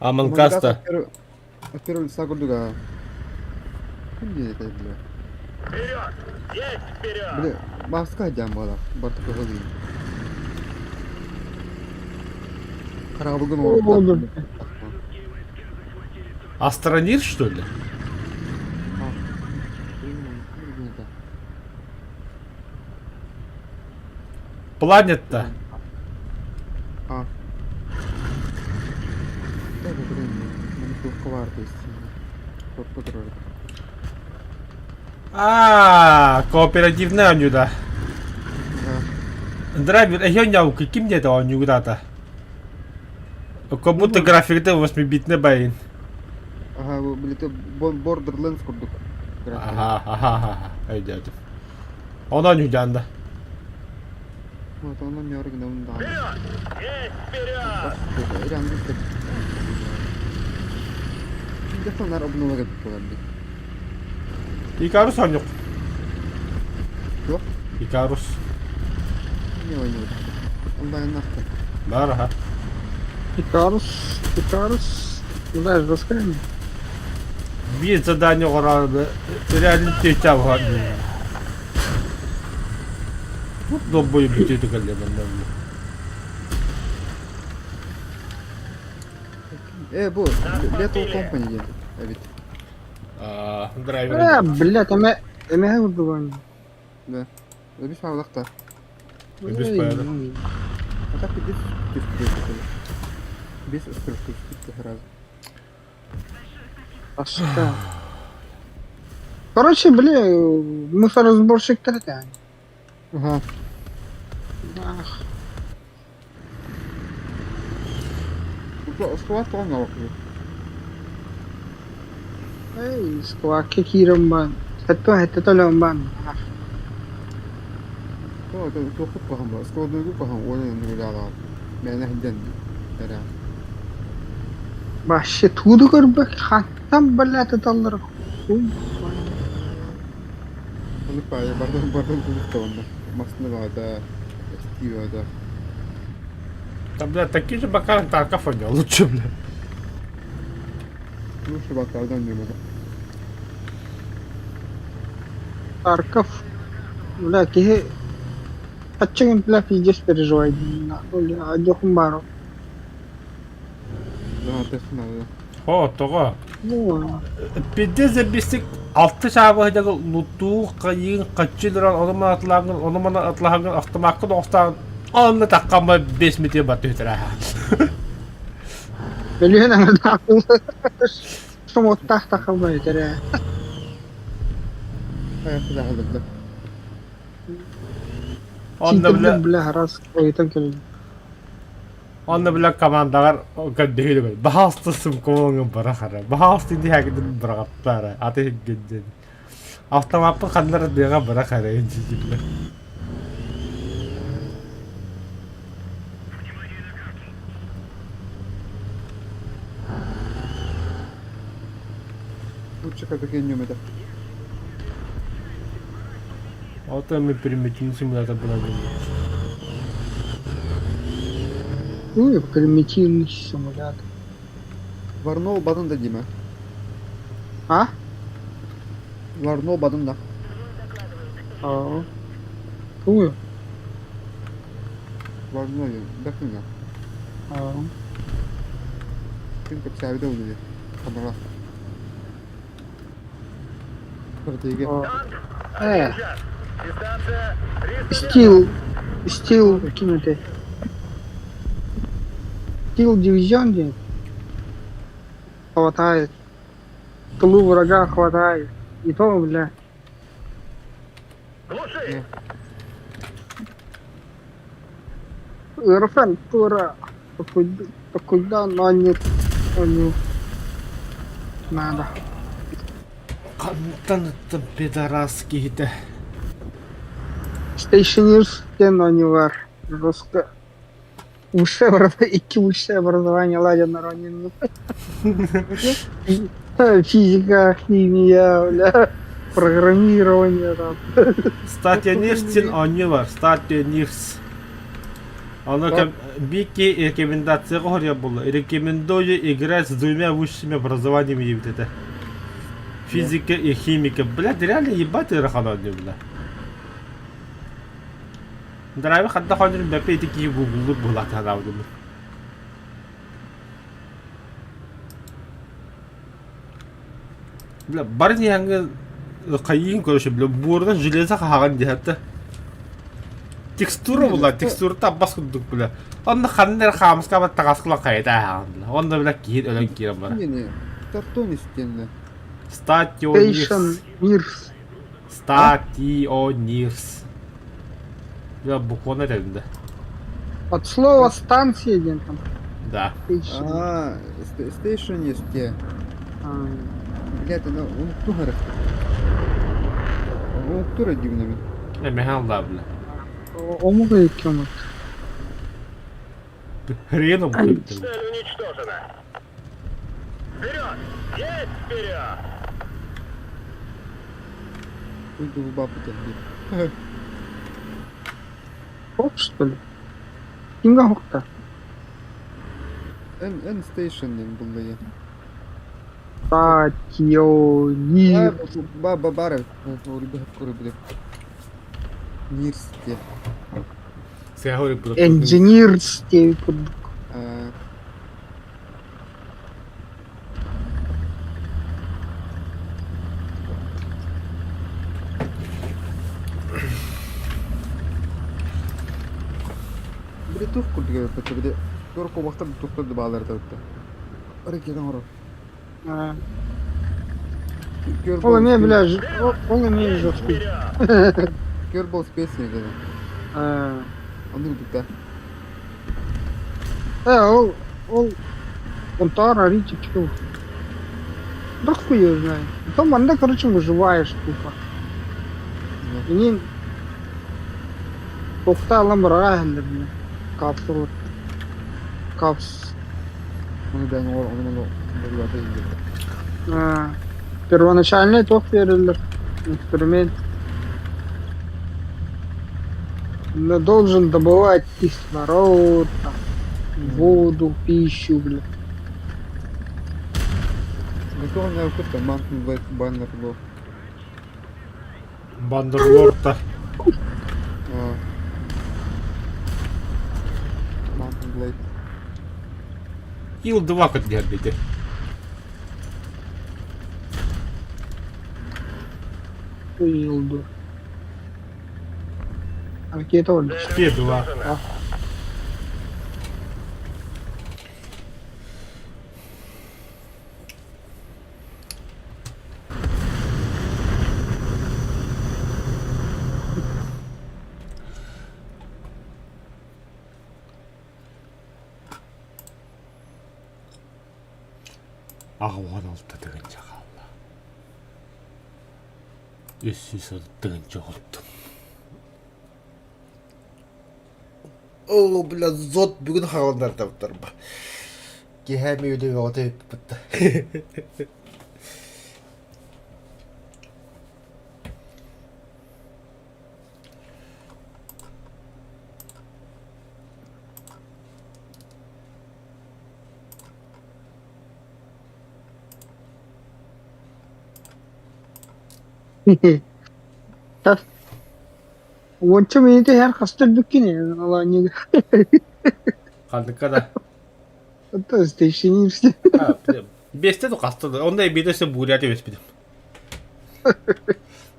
Speaker 2: Амангас-та.
Speaker 4: Первый лица курдуга. Бля.
Speaker 3: Вперед! Есть вперед!
Speaker 4: Бля, маска хадьан буолар. Барта кыһыл Хараабылгын
Speaker 1: Олор.
Speaker 2: Астронир, что ли? Планета.
Speaker 4: А.
Speaker 2: А, кооперативная оонньуута. Драйвер, эһиэ ким диэтэ оонньуугутаата? Как будто графикта 8-битный байын.
Speaker 4: Ага, били Borderlands курдук.
Speaker 2: Ага, ага, ага, өйдөөтүм. Оны оонньуудаанда.
Speaker 4: Вот он мөргнем да.
Speaker 3: Вперед! Есть вперед!
Speaker 4: Дефонар обнула буолар
Speaker 2: Икарус оонньук.
Speaker 4: Туох?
Speaker 2: Икарус.
Speaker 4: Не ойнуут. Онлайн нахта.
Speaker 2: Бар, аха.
Speaker 1: Икарус, Икарус. Знаешь, раскрыли.
Speaker 2: Биир задание оҥорор реально тетя Тут долбою бүтүтү кэллэ манна.
Speaker 4: Э, бу Lethal Company диэн эбит.
Speaker 2: А, драйвер.
Speaker 1: Э, блядь, эме эмеһэ курдугун.
Speaker 4: Да. Эбис паалахта.
Speaker 2: Эбис паалах.
Speaker 4: А так и без без стружки сразу.
Speaker 1: Аска. Короче, бля, мусоросборщиктар этэ.
Speaker 4: Ага.
Speaker 1: Ах,
Speaker 4: Склад тоҕо
Speaker 1: эй, сквакка киирэн баан. Сэттэ сэттэ төлөөн баан. Ах,
Speaker 4: Туохпут куһаҕан буолар, складуйгу куһаҕан уонна нугудаалаҕа мээнэ сылдьан эрэ
Speaker 1: Вообще тууду көрбөк хантан блядь ыталлар хуй.
Speaker 4: Ону паайа бардан бардан кулукта онно массыына баҕата эстии баҕата
Speaker 2: Да, бля, такие же Макар Тарков у него лучше, бля.
Speaker 4: лучше бакардан оонньуубата
Speaker 1: Тарков, бля, киһи Хаччыгын бля пиздец переживай нахуй одёхум баар.
Speaker 2: О, тоҕо?
Speaker 1: Ну,
Speaker 2: Пиздец эбистик алты чаабыһыдагы лутуу хайыын хаччы ылыран ону маны атлааҥҥын ону маны атлаһаҥҥын автомаккын оҕустаан онно таххамма бес метр бат түһүтэрэ.
Speaker 1: Өлүөн аҥардаах Шомоттаах тахалбай этэрэ.
Speaker 2: Онно бile
Speaker 1: Бля раз ойутан кэлин.
Speaker 2: Онно бile командаҕар көрдөһүү баһаалыста сумкалаҥын бырах эрэ баһаалыста иһэкитин быраҕаттаа эрэ аты иһигин диэн автомаппын ханна эрэ тыаҕа бырах эрэ дииллэр.
Speaker 4: Лучше такие нөмөтө.
Speaker 2: Ото мы примитивный симулятор была.
Speaker 1: Ну, примитивный симулятор.
Speaker 4: Варнол бадын да дима.
Speaker 1: А?
Speaker 4: Варнол бадын да.
Speaker 1: Аа. Тугуй?
Speaker 4: Варнол бэкинga.
Speaker 1: Аа.
Speaker 4: Ким кэпсээбитэ буолуо хабара. Стратегия.
Speaker 1: Э. Стил. Стил ким этэй? Стил дивизион диэн. Хватает. Тылу врага хватает. И то, бля.
Speaker 3: Глуши!
Speaker 1: Ыарахан туора токуйдаан оонньуур оонньуу наада.
Speaker 2: Хантан ыттым пидорас киһитэ.
Speaker 1: Stationers диэн оонньуулар жестко высшее икки высшее образование ладен оонньуур. Физика, химия, бля, программирование там.
Speaker 2: Статионирс диэн оонньуу бар. Статионирс. Ону Бики рекомендацияҕа хоруйар буолла. Рекомендую играть с двумя высшими образованиями диэбит этэ. Физика и химика. Блядь, реально ебать ыарахан оонньуу, бля. Драйвер ханна хонньурун бэппэ ити киһи гугллуур буолаата санаабытым. Бля, бары иһэҥҥэ хайыын короче, бля, буорунан железо хаһаҕан диэхтэ. Текстура була, текстурата аббас курдук, бля. Онно ханна эрэ хаамыска таҥаскыла хайыта ааһаҕын, бля. Онно, бля, киһи өлөн киирэн барар.
Speaker 4: Не-не, картон истиэннэ.
Speaker 2: Статионирс.
Speaker 1: Мирс.
Speaker 2: Статионирс. Бля, буквально этэбин да.
Speaker 1: От слова станция диэн там.
Speaker 2: Да.
Speaker 4: А, station есть те. Блядь, она унктура. Унктура дивными.
Speaker 2: Эмэһэн да, бля.
Speaker 1: Омуга икки омук.
Speaker 2: Хрен омук.
Speaker 3: Цель уничтожена. Вперед! Есть вперед!
Speaker 4: Уйду в бабу тебе.
Speaker 1: Хоп, что ли? Кимге хокта?
Speaker 4: Эн Эн Station диэн буллайа.
Speaker 1: Патионир.
Speaker 4: Ба ба бары. Урбы Нирсте.
Speaker 1: Engineers диэбит курдук.
Speaker 4: Били тух курдук эбиппит били туор куобахтар туохтар да бааллар этэ Ракета оҥорор.
Speaker 1: Ол эмиэ бля ол эмиэ жесткий.
Speaker 4: Кербол специи диэн. Оннук курдук
Speaker 1: Э ол ол онтоор арыый чэпчэки Да хуй её знает. Потом манна короче выживаешь тупо. Инин туохта ылан быраҕа иһэллэр бile капсула капс
Speaker 4: Ону бэйэҥ оҥор, ону маны булларда иһиллэр.
Speaker 1: Первоначальный туох биэрэллэр инструмент. Но должен добывать кислород, там, воду, пищу, бля.
Speaker 4: Готов на куртка, Mountain Banner был.
Speaker 2: Бандерлорд-то.
Speaker 4: Blade.
Speaker 2: Ил-2 көтүһэрбити.
Speaker 1: Ил-2. Ракета өлдө.
Speaker 2: Т-2. 86 тыһыынча хаалла. 330 тыһыынча оҕуттум. Оо, бля, зот бүгүн хаалыннардабыттар ба. Киэһэ мүөлү бөҕөтө ыппыт.
Speaker 1: Уонча мүнүүтэ иһэр хаста өлбүккүн Алаанньыга.
Speaker 2: Ханныкка да.
Speaker 1: Это стейшенився.
Speaker 2: Биэстэ да хаста да. Онно эбиитэ өссө буря түбэспитим.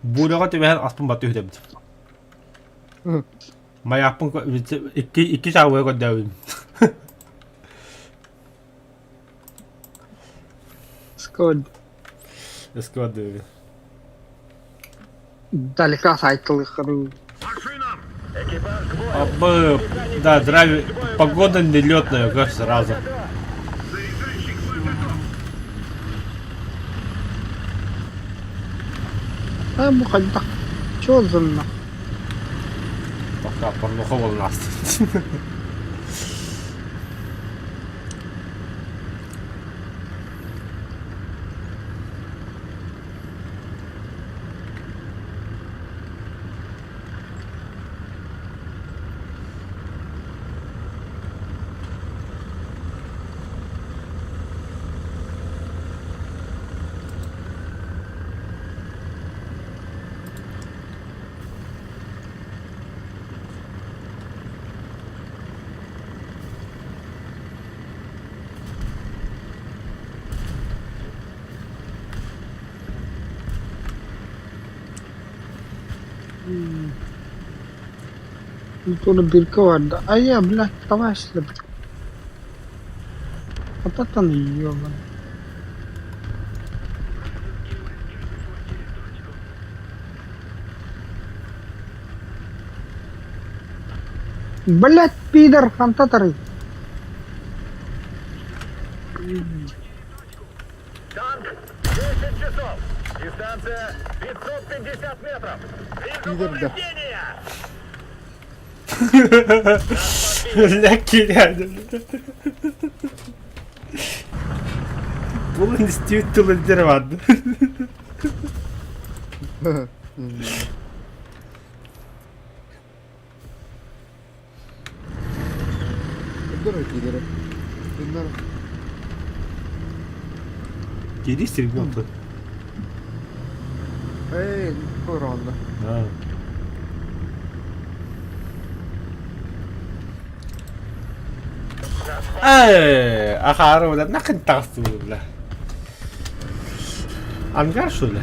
Speaker 2: Буряҕа түбэһэн аспын батыы үһүтэбит. Майааппын икки икки чаабыга көрдөөбүтүм.
Speaker 1: Сквад.
Speaker 2: Сквад диэбит.
Speaker 1: Далека сайтылыххын.
Speaker 2: Абы, да, драйв, погода нелетная, как сразу.
Speaker 1: А бу хайдах? Чё зынна?
Speaker 2: Пока порнуха волнаст.
Speaker 1: Тула бирка барда. Айа, блядь, товарищ, блядь. Вот это он ебаный. Блядь, пидор, фантаторы.
Speaker 3: Танк 10 часов. Дистанция 550 метров. Вижу
Speaker 4: Пидор, да.
Speaker 3: повреждения.
Speaker 2: Бля, киирээдим. Булун истибит тылын барды.
Speaker 4: Көрдөр киирэрэ. Тыннар.
Speaker 2: Киирии сиргэ оту.
Speaker 4: Эй, корона.
Speaker 2: Ээ, ахаары бля, нахрен таҕыстыбыт бля. Ангар что ли?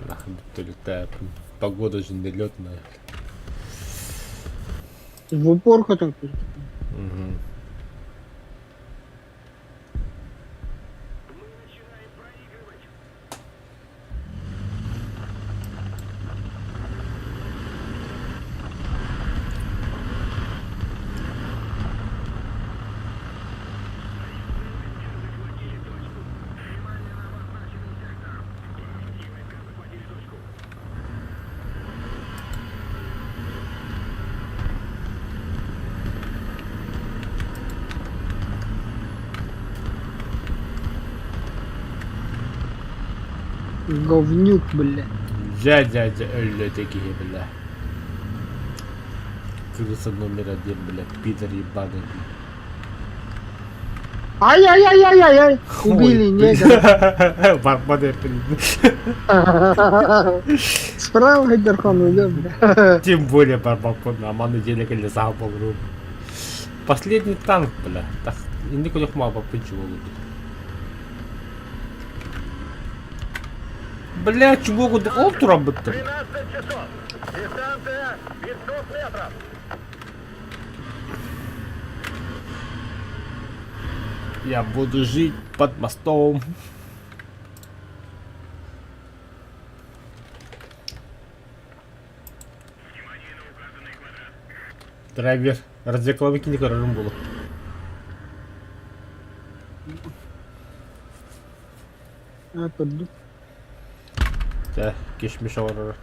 Speaker 2: Нахрен летает. Погода же нелетная.
Speaker 1: В упор хотел.
Speaker 2: Угу.
Speaker 1: Говнюк, бля.
Speaker 2: Дьэ, дьэ, дьэ, өллө киһи, бля. Крыса номер один, бля, пидор ебаный.
Speaker 1: Ай-ай-ай-ай-ай! Убили негра.
Speaker 2: Барбат эппин.
Speaker 1: Справа Дерхон уйдем, бля.
Speaker 2: Тем более барбакон, аман неделя кэллэ саха болрум. Последний танк, бля. Так, инди көлөх маабаппын чуолу. Бля, чего кудук ол туран быттым.
Speaker 3: 12 часов. Дистанция 500 метров.
Speaker 2: Я буду жить под мостом. Драйвер. Разреклама кини көрөрүм буолуо.
Speaker 1: Аа, көрдүм.
Speaker 2: Чэ, кишмиш оҥорор.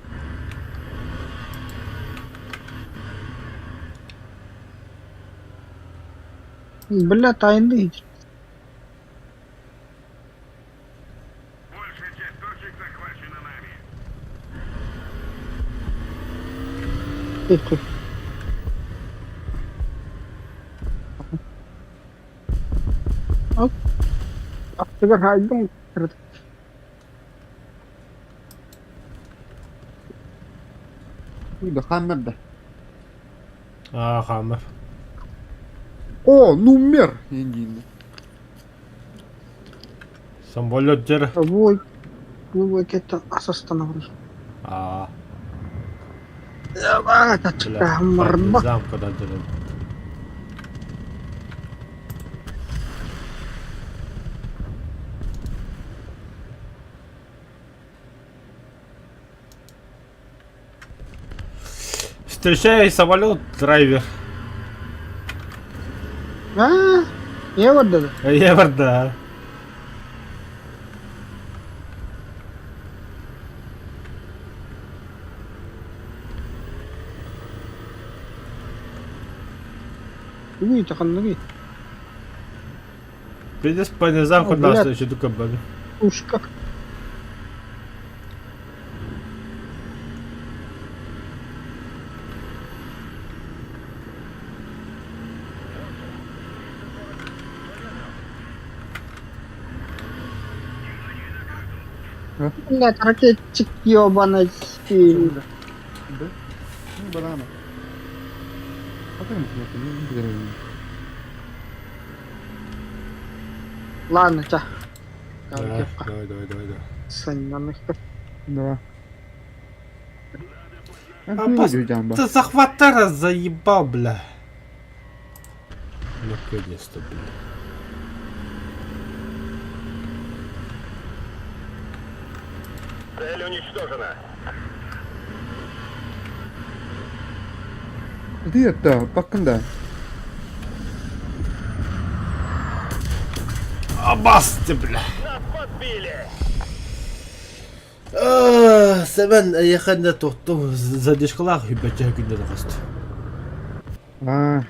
Speaker 1: Бля, тайный.
Speaker 3: Большая часть точек захвачена нами.
Speaker 1: Тихо. Аттыгар хаайдым.
Speaker 4: Да хаммер да.
Speaker 2: Аа, хаамар.
Speaker 4: О, номер! Индин.
Speaker 2: Самолет дьэр.
Speaker 1: Ой, ну это асастанабыр.
Speaker 2: Аа,
Speaker 1: Аа,
Speaker 2: бля,
Speaker 1: тачка марба.
Speaker 2: замка да дьэр. Встречай самолет, драйвер.
Speaker 1: Аа, не барда.
Speaker 2: Я барда.
Speaker 1: Уй, таханныгы.
Speaker 2: Видишь, по низам
Speaker 1: О,
Speaker 2: хоть
Speaker 1: блядь.
Speaker 2: нас еще только бабе.
Speaker 1: Пушка. Блядь, ракетчик ёбаный.
Speaker 4: Да? Ну, банана.
Speaker 1: Ладно, ча.
Speaker 2: Давай, давай, давай, давай. давай.
Speaker 1: Саньяных.
Speaker 4: Давай.
Speaker 2: А Ты захватара заебал, бля. Наконец-то, бля.
Speaker 3: Цель уничтожена.
Speaker 4: Ты это, бакында.
Speaker 2: Абас ты, бля.
Speaker 3: Нас подбили.
Speaker 2: Сэмэн эйиэхэ тохтум задержкалаах үбэчэ күннэр хост.
Speaker 4: А.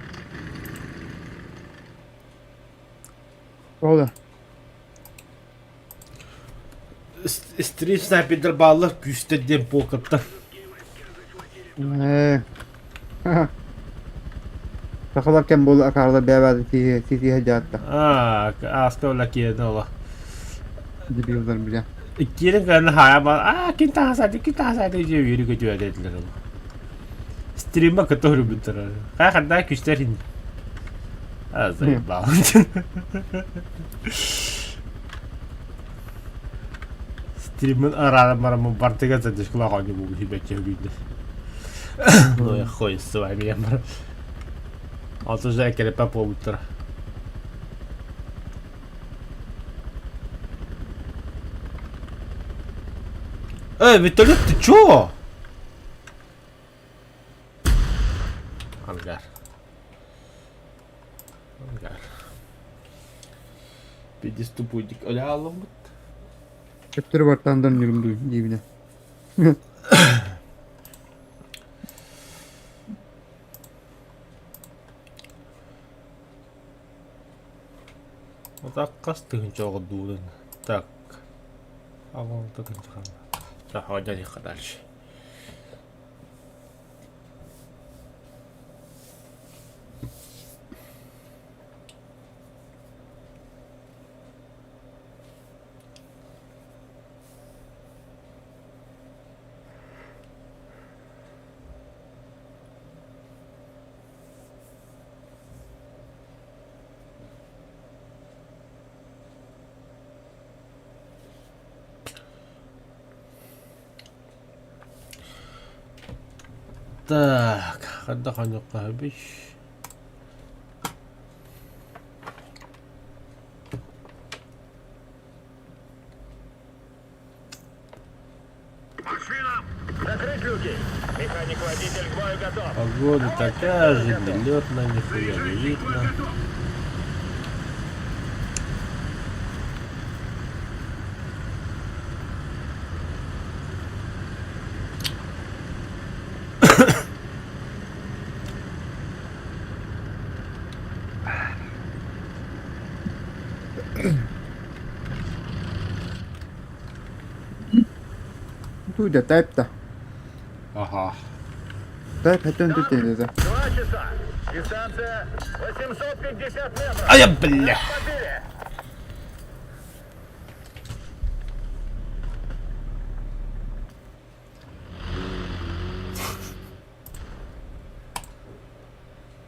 Speaker 4: Ол да.
Speaker 2: Стрим снайпердер бааллар күүстэр диэн полкаттан.
Speaker 4: Ээ. Сахалар кэм буолла акаарда бэйэ бэйэ тииһэ дьаатта.
Speaker 2: Аа, ааска ола киэнэ ола.
Speaker 4: Дебилдер бile.
Speaker 2: Иккиэн кэлэн хаайа аа кин таһасааты кин таһасааты дьэ үөрүү көтүө этилэр ол. Стрима кытта хөрүбүттэр. Хай ханна күүстэр хин. Аа, заебал. Стримин араара бараммын бартыга задержкалаах оонньуу буолбут хибэччэ үгүйдэ. Ну я хуй с вами я бар. Алтын же экерепе буолбуттара. Эй, вертолет, ты чё? Ангар. Ангар. Пидеступуйдик өлө
Speaker 4: Төптөрү бартаандан нүрүм диибинэ.
Speaker 2: Так хас тыһыынча оҕордуурун. Так. Аҕалта тыһыынча хаалла. Так, оонньоон дальше. Так, хайдах оонньуохха сөбүй?
Speaker 3: Закрыть люки! Механик-водитель к бою готов!
Speaker 2: Погода такая же, летно, нихуя не видно.
Speaker 4: Тууйда тайпта.
Speaker 2: Ага.
Speaker 4: Тайп хэтэн тутейде.
Speaker 3: Два часа! Дистанция 850 метров!
Speaker 2: А я, бля!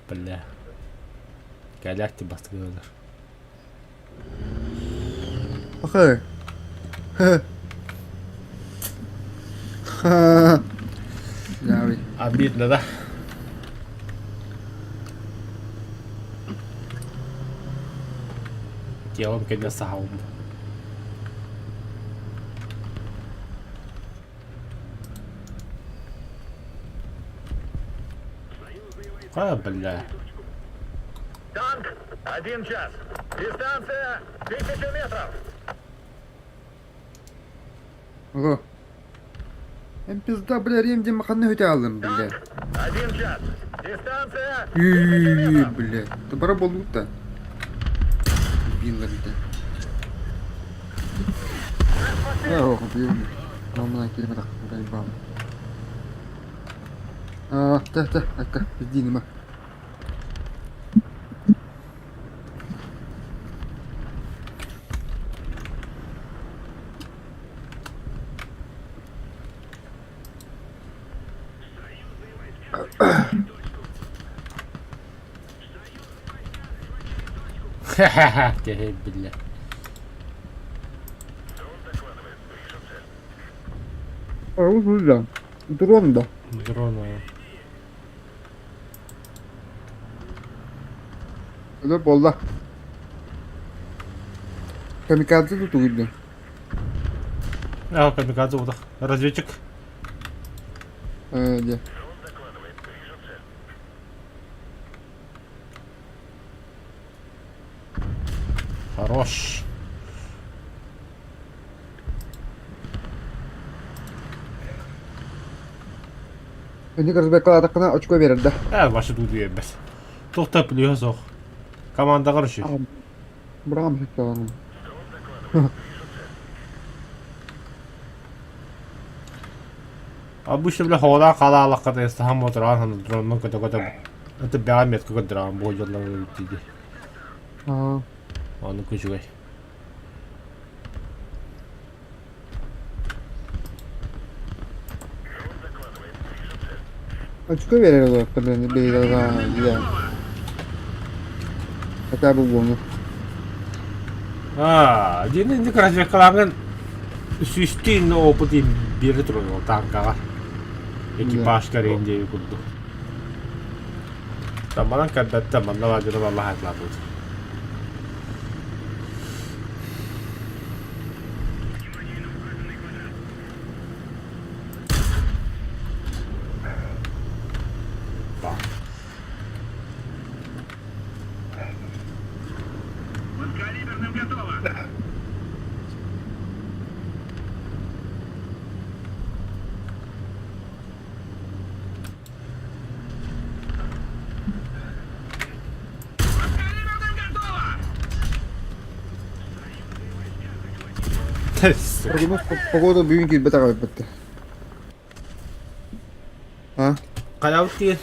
Speaker 3: Побили!
Speaker 2: Бля. Кэлээхти бастыгылар.
Speaker 4: Ахы. Яви.
Speaker 2: Обидно, да? Телом кэннэ саһаум. А, бля.
Speaker 3: Танк, один час. Дистанция 1000 метров.
Speaker 4: Ого. Эн пизда, бля, рем диэн ханна өтө аалым, бля.
Speaker 3: Один час. Дистанция 1000
Speaker 4: Үй,
Speaker 3: метров.
Speaker 4: бля. Табара болуутта. Биллар да. Ох, бил. Мамына килбэтэх заебал. А, та, та, акка, пиздинима.
Speaker 2: Ха-ха-ха, теһэй биллэ.
Speaker 4: Оружие. Дрон да.
Speaker 2: Дрона.
Speaker 4: Өлө буолла. Камикадзе тутугуйдун.
Speaker 2: А, камикадзе утах. Разведчик.
Speaker 4: Э, дьэ.
Speaker 2: Хорош.
Speaker 4: Инник разбекалаатаххына очко биэрэр да.
Speaker 2: Ээ, башы дуу биэрбэт. Туох да плюһа суох. Командаҕар үчүгэй.
Speaker 4: Браҕам сөптөөҕүн.
Speaker 2: Обычно бля хоҕолоох хаалаалахха да саһан мотораан дроннун көтө-көтө это бэҕэ метка көрдөрөҕүн бу дьоннор диди.
Speaker 4: Аа.
Speaker 2: Ону үчүгэй.
Speaker 4: Очко биэрэр олорто блин биһиги Хотя бы буолну.
Speaker 2: Аа, диэн инник разведкалааҥҥын сүүстүүн опыт биэрэ турар ол танкаҕа. Экипаж кэриҥ диэби курдук. Таманан кэрбэттэ манна баадьыра баллаһатлаабыт.
Speaker 3: Подкалиберным готово. Подкалиберным готово!
Speaker 4: Прогноз погода бүгүн киирбэтэх эбиппит. А?
Speaker 2: Хайабыт диир?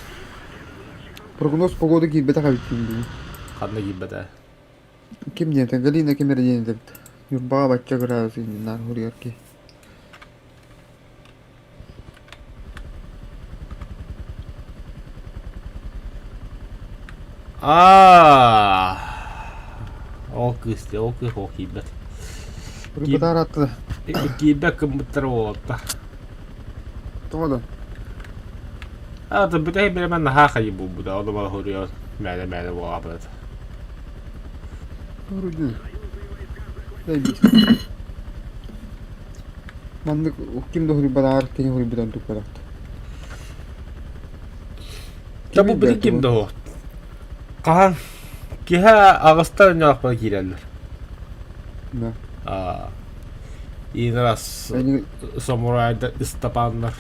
Speaker 4: Прогноз погода киирбэтэх эбиккин бүгүн.
Speaker 2: Ханна киирбэтэ?
Speaker 4: Ким диэн Галина ким эрэ диэн эбит. Ньурбаҕа бачча градус инниннаар суруйар киһи.
Speaker 2: Аа, ол кыыс ол кыыс ол киирбэт.
Speaker 4: Киирбэтэх арааттыла.
Speaker 2: Киирбэт кыммыттара уолаттар.
Speaker 4: Тоҕо да?
Speaker 2: А, бүтэһик биэрэмэн наһаа хайы буолбута, ону маны хоруйан мээнэ-мээнэ буолаабыт.
Speaker 4: Вроде. Дай Маннык ким да хоруйбатаҕар кини хоруйбутан туппатахта.
Speaker 2: Да бу били ким да Хаһан киһи аҕыстар өнөөхпө киирэллэр.
Speaker 4: Да.
Speaker 2: А раз самурайдар Истапаннар.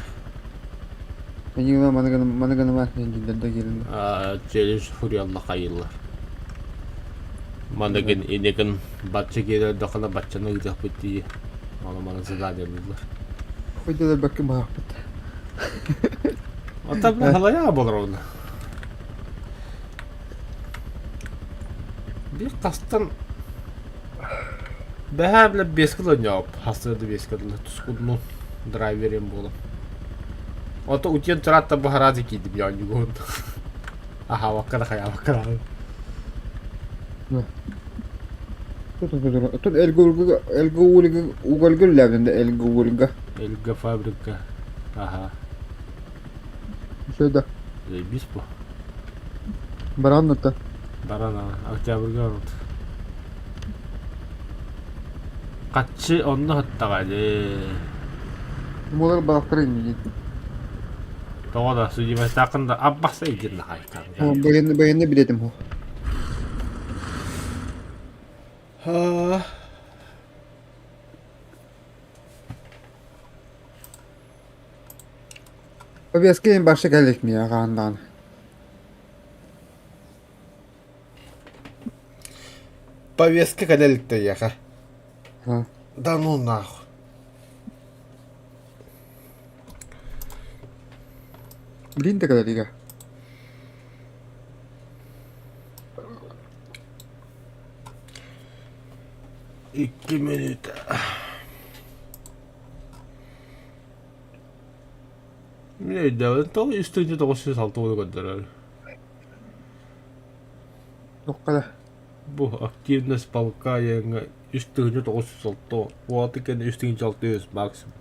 Speaker 4: Эйигин маны гына маны гыныма дииллэр да киирэллэр.
Speaker 2: Челлендж хуруйалла хайыыллар. Маныгын инигин бачча киирэрдэххинэ баччаны ыытыахпыт дии. Ону маны заданиелыыллар.
Speaker 4: Хоть бакы баахпыт.
Speaker 2: Оттон халайаа болор оны. Биир тастан бэһээ билэ биэскэ дылы хастыа да биэскэ дылы тускунну драйверим буолан. Ото утуйан тураат да баһараады киирдим оонньуугун. Аһаабакка да хайаабакка даҕаны.
Speaker 4: Тут Эльга Эльга Ольга Угольга үлэлээбитим да Эльга Ольга.
Speaker 2: Эльга фабрика. Аха.
Speaker 4: Все да.
Speaker 2: Заебись по.
Speaker 4: Баран это.
Speaker 2: Баран октябрьга барбыт. Хаччы онно хаттаҕа дии.
Speaker 4: Буолар балахтар иннигин.
Speaker 2: Тоҕо да судимостааххын да аббахса илдьин нахайкаан.
Speaker 4: Баянны баянны билетим хо. Повестка им башы кэлик ми агаандаан.
Speaker 2: Повестка кэлэликтэйиэхэ. Да ну нахуй.
Speaker 4: Блин да кэлэлигэ.
Speaker 2: Икки мүнүүтэ. Мин өйдөөбүтүм тоҕо үс тыһыынча тоҕус сүүс алта уону көрдөрөр.
Speaker 4: Туохха да.
Speaker 2: Бу активность полка айаҥҥа үс тыһыынча тоҕус сүүс алта уон кэннэ үс тыһыынча алта үс максимум.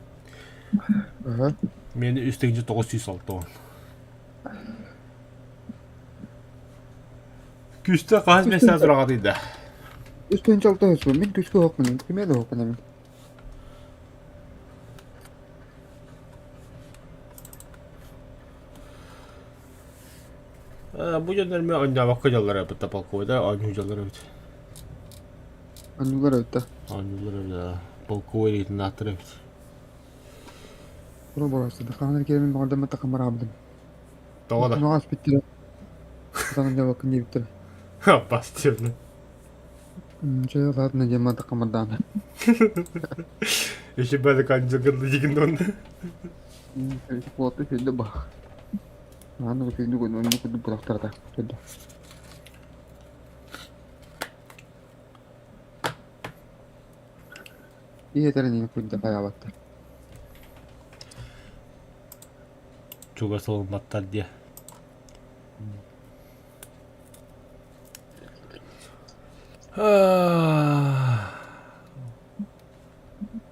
Speaker 4: Аха.
Speaker 2: Миэнэ үс тыһыынча тоҕус сүүс алта уон. Күүстээх хаһыс миэстэҕэ тураҕытый да?
Speaker 4: Үс тыһыынча алта үс мин күүскэ оһохпун, кимиэ да оһохпун эбин.
Speaker 2: Бу дьоннор эмиэ оонньообокко дьаллар эбит да полковойдар оонньуу дьаллар эбит.
Speaker 4: Оонньуулар эбит да.
Speaker 2: Оонньуулар эбит да. Полковой лейтенанттар эбит.
Speaker 4: Тура боруостады. Хаһан киирэмин баҕардаммын такамараабытым.
Speaker 2: Тоҕо да?
Speaker 4: Ноҕас бүттүлэр. Сатанан дьабаккын диэбиттэрэ.
Speaker 2: Бастивно.
Speaker 4: Чэ, ладно, диэн такамардаана.
Speaker 2: Еще бары канжыгын дигин онно.
Speaker 4: Куоту сүндэ бах. Аны сүндү гөн онну курдук бырахтарда. Сүндү. Ийэтэрин курдук хайаабаттар.
Speaker 2: Чугас ылымматтар диye.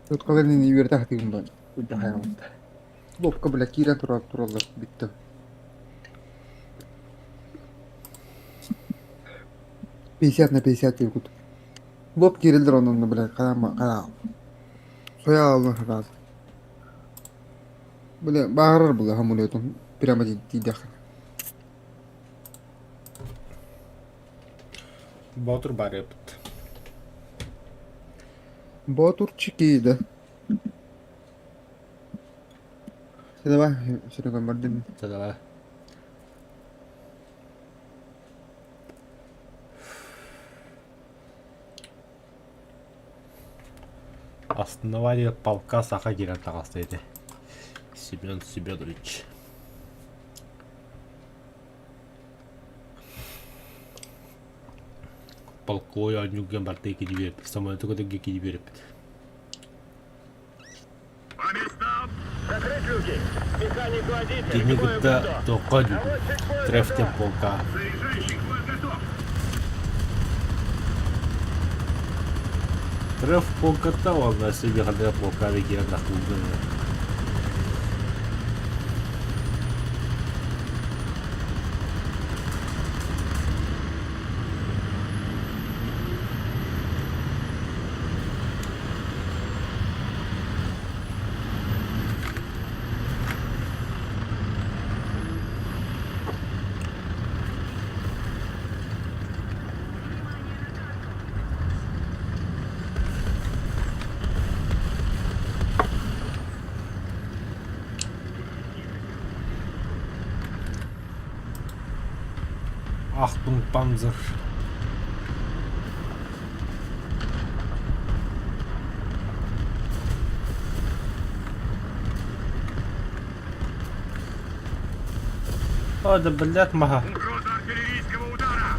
Speaker 4: Туткаларын үөрэтэ сатыыбын бан. Курдук хайаабаттар. Лобка бля киирэн турар тураллар бүттэ. 50 на 50 диир курдук. Лоб киирэллэр онно бля хайаама хайаа. Соя алла сразу. Бля бааһырар була самолетун прямо тиийдэххэ.
Speaker 2: Боотур барыппыт.
Speaker 4: Боотурчики да. Давай, Серега, бардым.
Speaker 2: Давай. Основание полка Саха киирэн таҕыста ити. Семен Семенович. Полковой оонньууга барыта кири биэрбит. Самолету кытарга кири биэрбит. Кини кытта туохха Трефтен полка. Треф полката уонна Сибиҕэ полка киирэн тахсыбытын. Ахтунг Панзер. О, да блядь, маха.
Speaker 3: Угроза артиллерийского удара!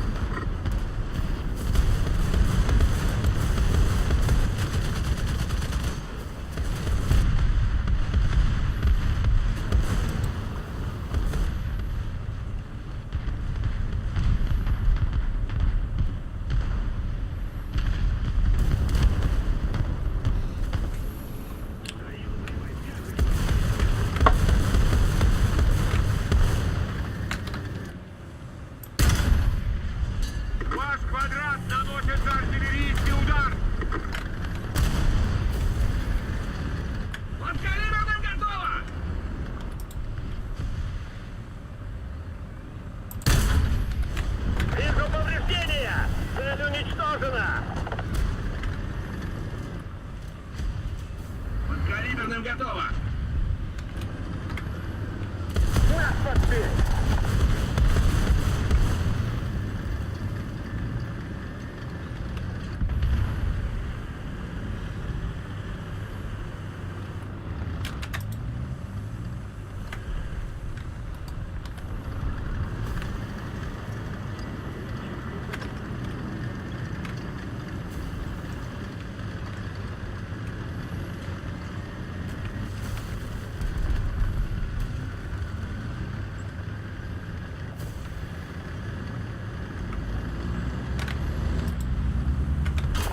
Speaker 3: Ваш квадрат наносится артиллерийский удар! Подкалиберным готово! Вижу повреждения! Цель уничтожена! Подкалиберным готово! Нас подбили!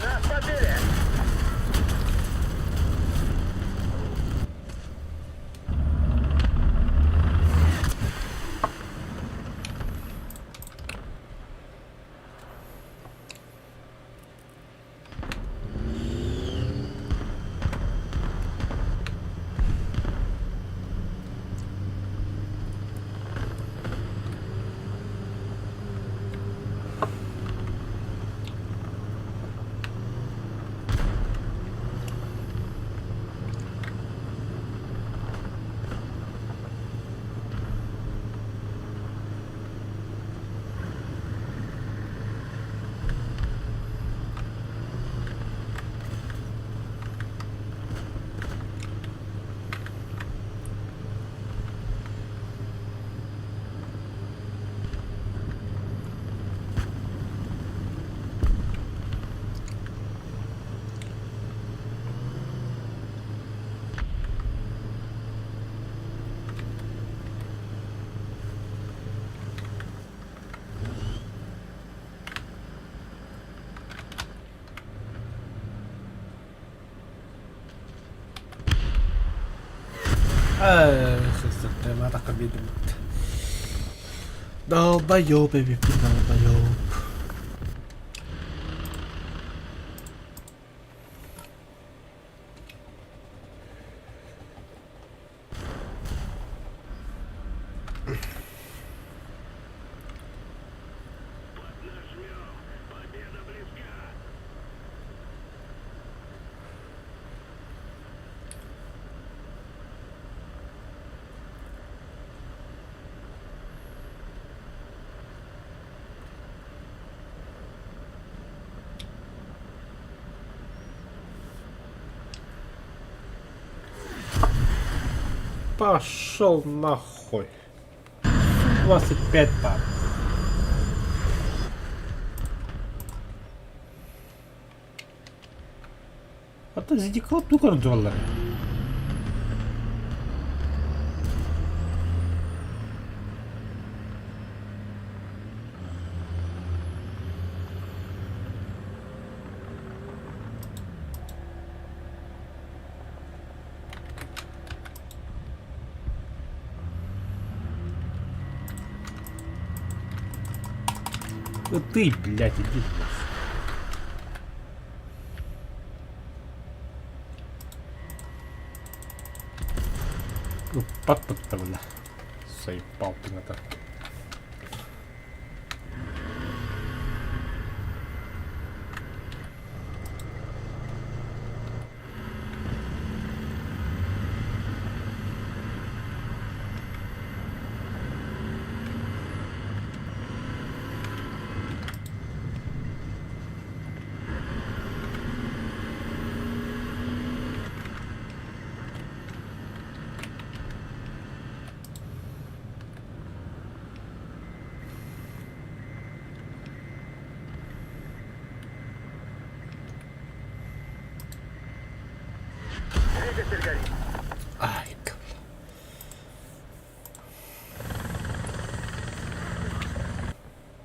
Speaker 3: Нас побили!
Speaker 2: Хысыр, Долбоёб, долбоёб.
Speaker 3: Победа близка!
Speaker 2: Пошел нахуй. 25 там. Hatta zidi kılıp dukarın duvarları. Ты, блядь, иди нахуй. Паппаттавла. Сайпалпината.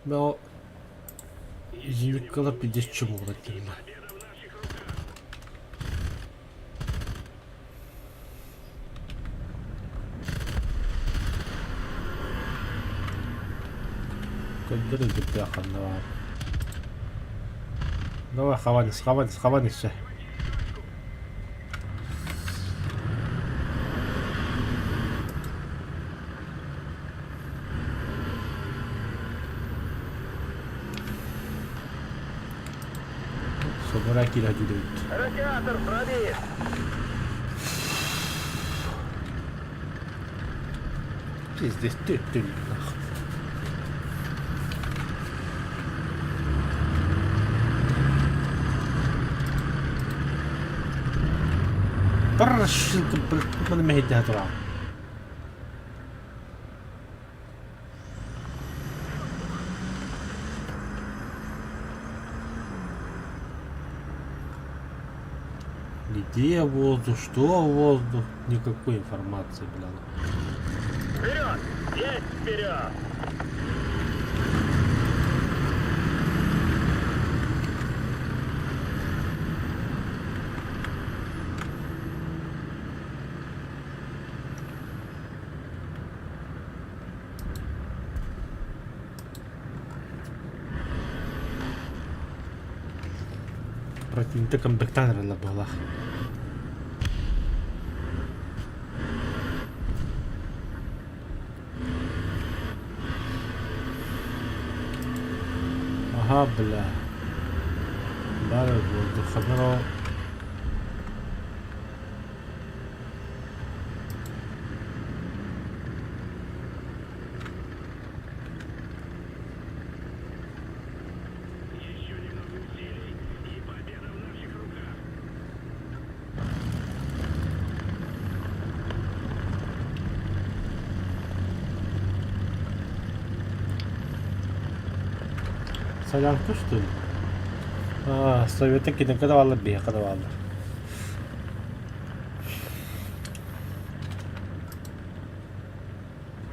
Speaker 2: Но изюмкалар пиздец чумула дииллэр. Көрдөр өлбүттээх ханна баар. Давай хаванис, хаванис, хаванис чэ. Собора киирэ дьүлэбит.
Speaker 3: Радиатор пробит!
Speaker 2: Пиздец, түттүллэх. Парашют, мэһэйдэһэ тураҕын. Где воздух, что воздух, никакой информации, блядь.
Speaker 3: Вперед! Есть вперед!
Speaker 2: Противникта комбектан эрэллэр быһалаах. Аха, бля. Бары воздуханро.
Speaker 3: Еще немного усилий, и победа в наших руках.
Speaker 2: Солянка что ли? А, Советы кинегэ да бааллар, биһиэхэ да бааллар.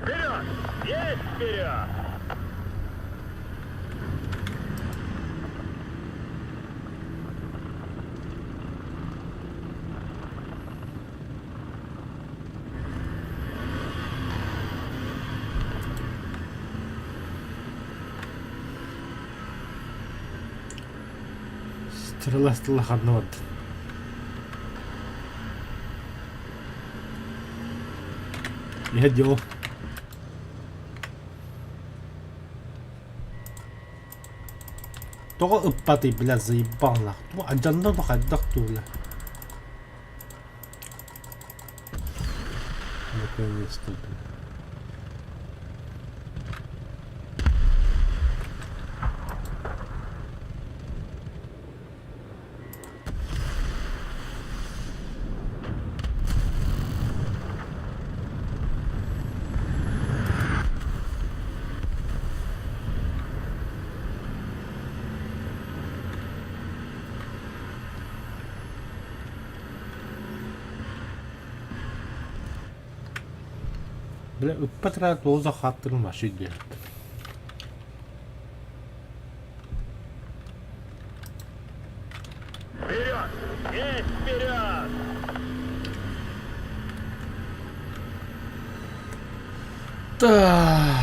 Speaker 3: Вперед! Есть вперед!
Speaker 2: Стрела стрела ханна барда. Я делал. Тоҕо ыппатый, бля, заебал нах. Бу алдьанна да хайдах дуу, бля. Наконец-то, бля. Бля, ыппат эрэ туох да хааттырын вообще диэбит.
Speaker 3: Вперед! Есть вперед!
Speaker 2: Да.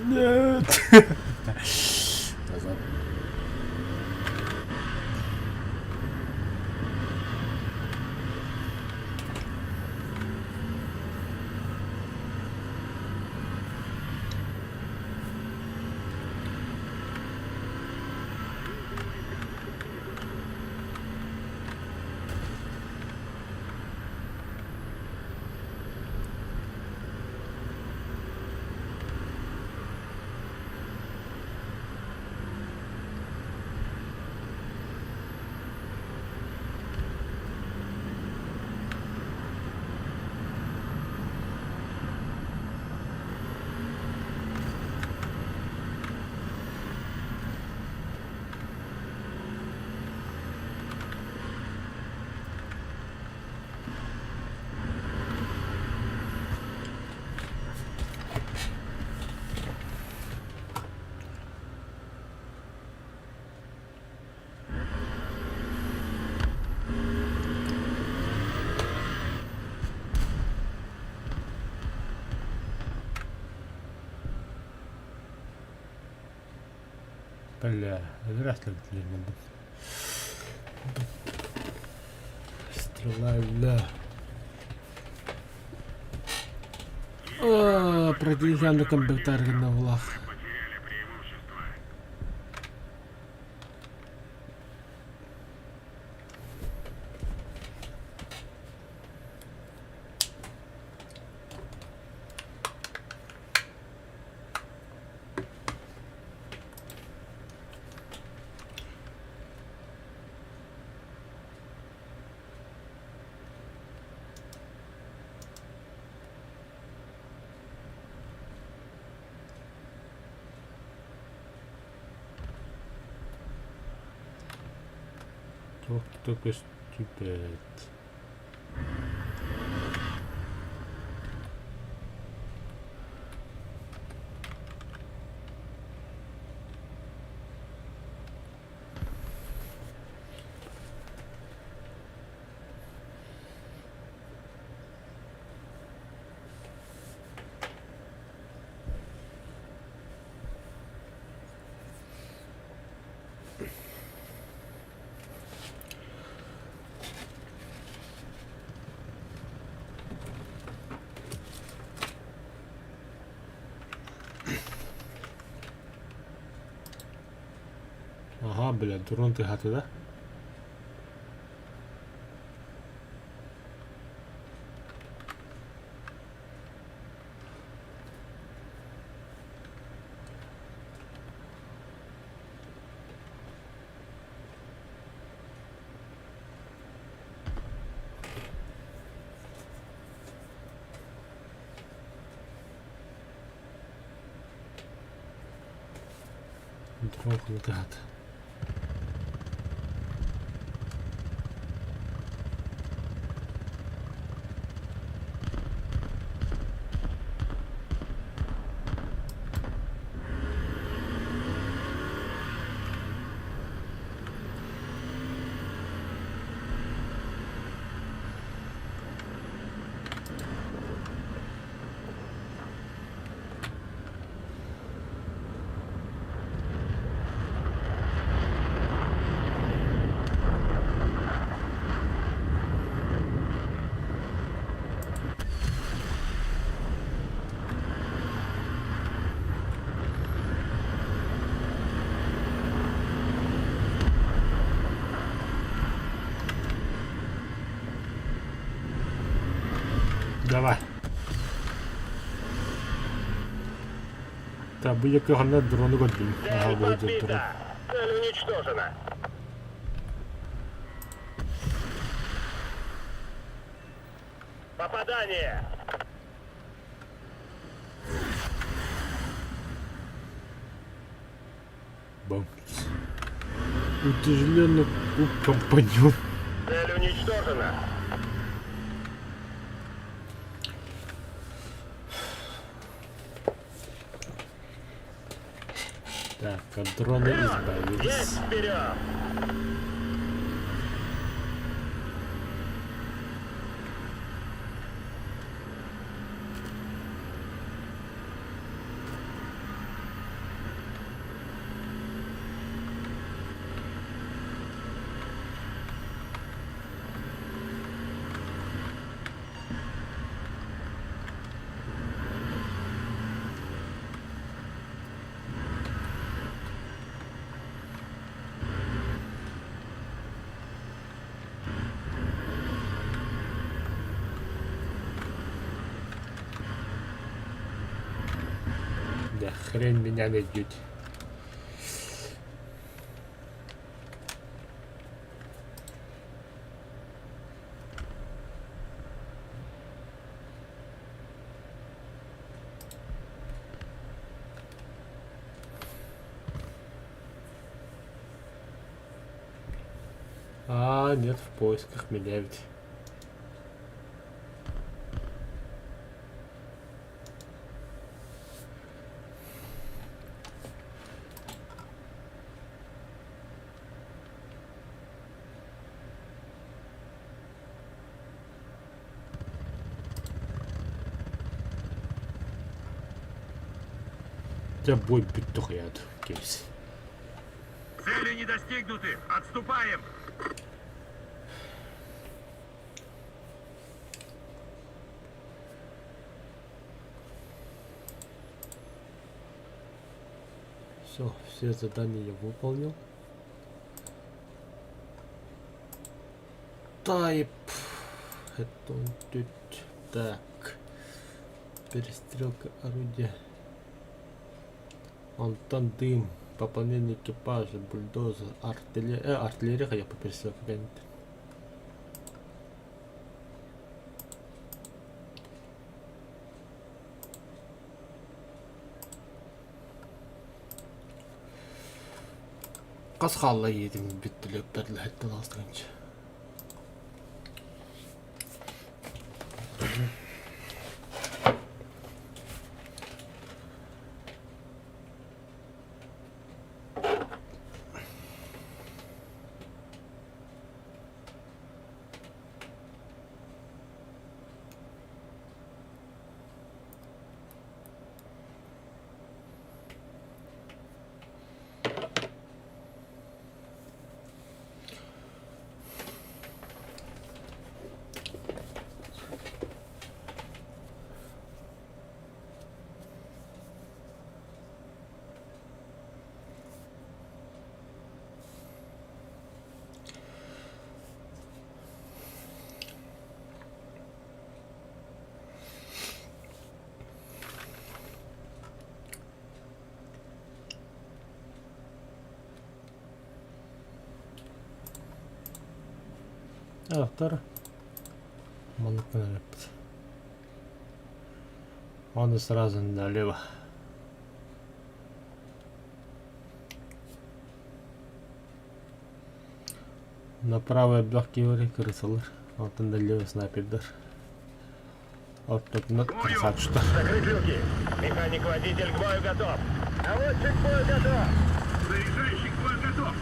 Speaker 2: Нет. Назад. Бля, вряд ли буду. Стрела, бля. О, противник компьютер на влах. Туох да көстүбэт. Ага, бля, дрон тыгаты, да? Дрон тыгаты. Давай. Так, бу якыһанна дрону көрдүм. Аха,
Speaker 3: Цель
Speaker 2: бу дрон.
Speaker 3: подбита. Цель уничтожена. Попадание.
Speaker 2: Бам. Утяжеленный куб компаньон.
Speaker 3: Цель уничтожена.
Speaker 2: Так, от дрона избавились.
Speaker 3: Есть вперед!
Speaker 2: Да хрен меня найдете. А, нет, в поисках меня ведь. Дьэ бой бүттэ хайаат, кэбис.
Speaker 3: Цели не достигнуты! Отступаем!
Speaker 2: Все, все задания я выполнил. Type. Это он тут. Так. Перестрелка орудия. Антон дым. Пополнение экипажа, бульдозер, артиллерия. Артиллерия я по перестрелке гонит. Хас хаалла иэтим бүттүлүк бэрлэһэттэн астыгынча. Автор маннык эппит. Он сразу налево. Направо элбэх киһи кырысалар. Онтон налево снайпердар. Ортотунан красавчиктар.
Speaker 3: Закрыть люки! Механик-водитель к бою готов! Наводчик к бою готов! Заряжающий к бою готов!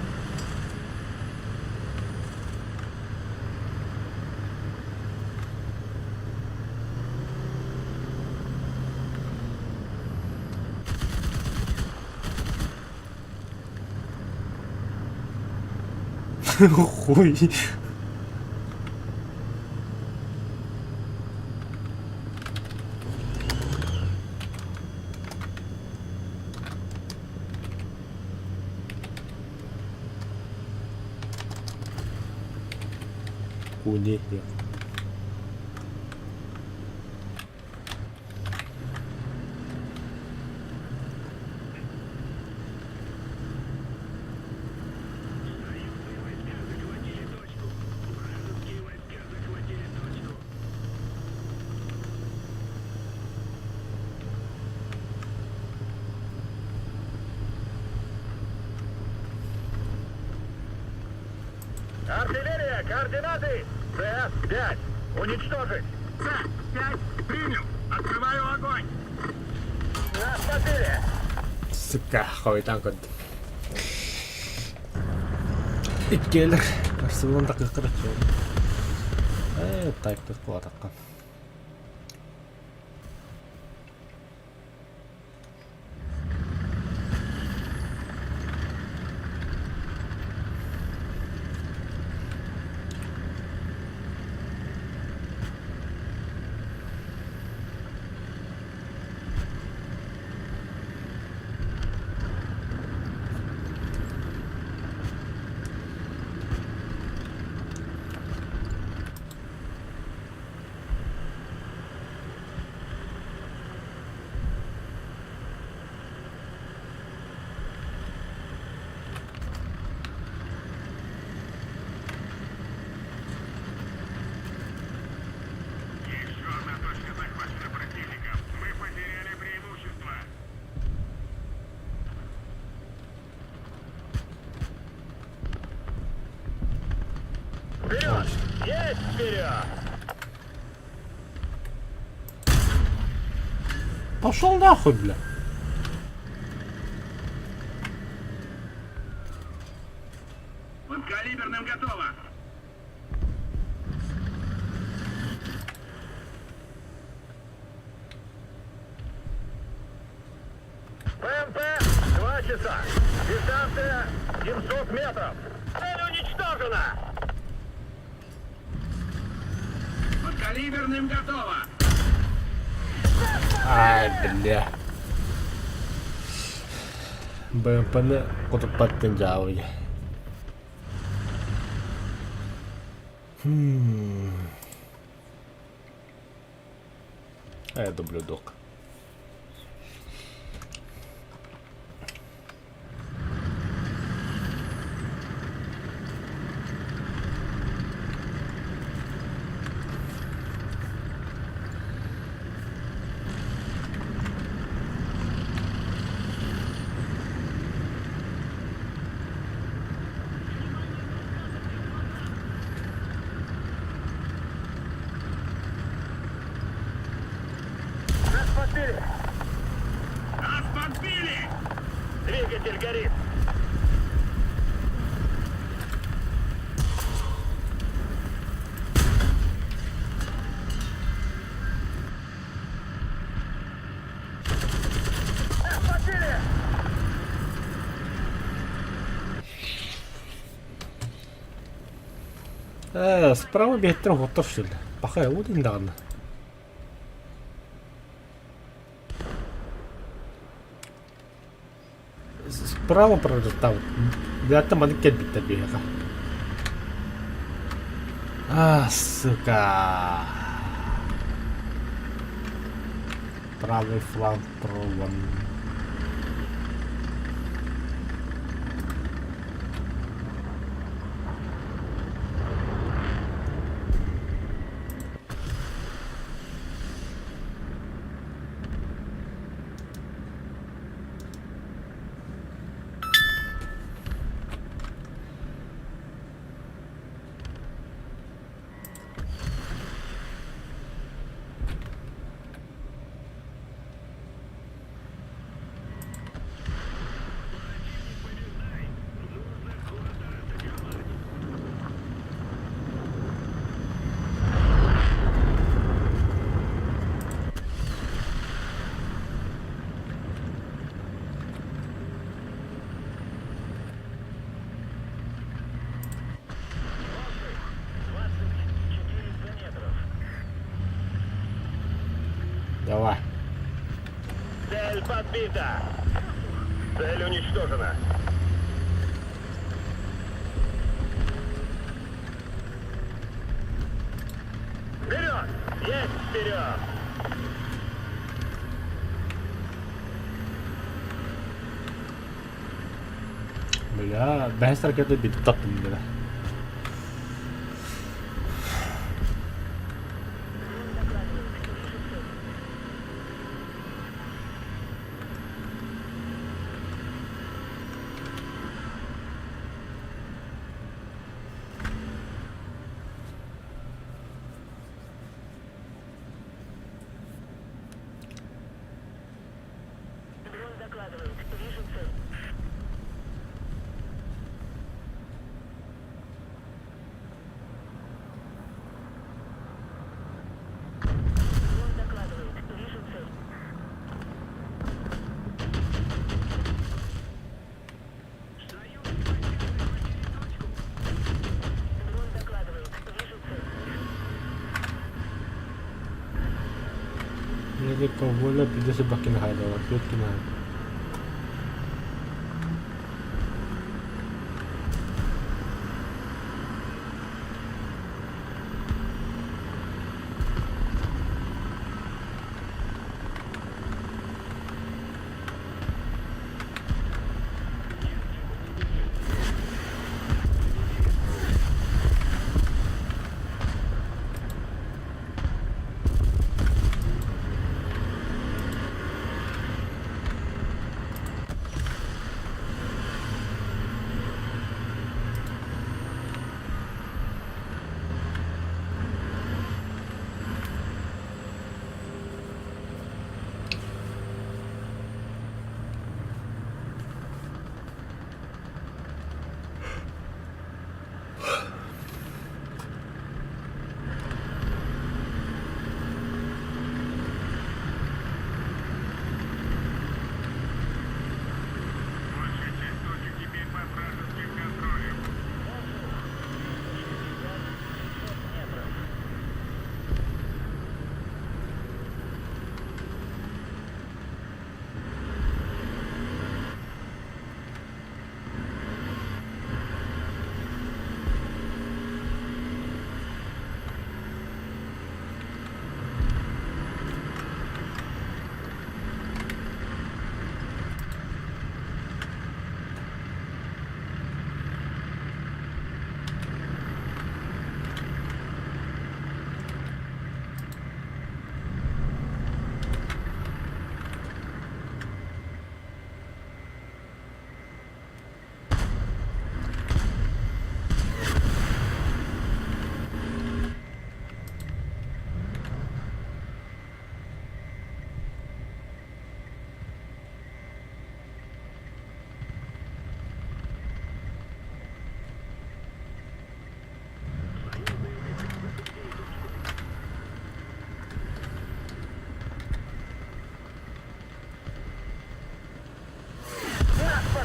Speaker 2: Хуй. Куни.
Speaker 3: Артиллерия, координаты! С-5! Уничтожить! С-5 принял! Открываю огонь! Нас побили!
Speaker 2: Сука, хойутаан көрдүм. Иккиэлэр Барселона такыктар Э, тайптык буолатахха.
Speaker 3: Еще одна точка захвачена противником. Мы потеряли преимущество. Вперед! Есть вперед!
Speaker 2: Пошел нахуй, бля.
Speaker 3: Подкалиберным готово! ПМП, 2 часа. Дистанция. 700 метров! Цель уничтожена! Подкалиберным готово!
Speaker 2: Ай, бля. БМП-ны кутуппаттын дьаабыйа. А я ублюдок.
Speaker 3: Нас подбили! Нас подбили! Двигатель горит! Нас подбили!
Speaker 2: Э, справа биэттэр оһоттор что ли? Пахай, вот даҕаны. Справа пролетал. Билээттэн маннык кэлбиттэр биһиэхэ. А, сука. Правый фланг прорван. Давай.
Speaker 3: Цель подбита! Цель уничтожена! Вперед! Есть вперед!
Speaker 2: Бля, бэһис ракета биир таптым бля. Велика воля пиздец Бакенхайда, Бакенхайда.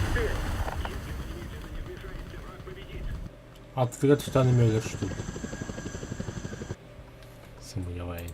Speaker 3: Если мы немедленно не вмешаемся, враг победит.
Speaker 2: Аттыга тутан эмиэ өлөр Сымыйабайын.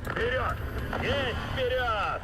Speaker 3: Вперед! Есть вперед!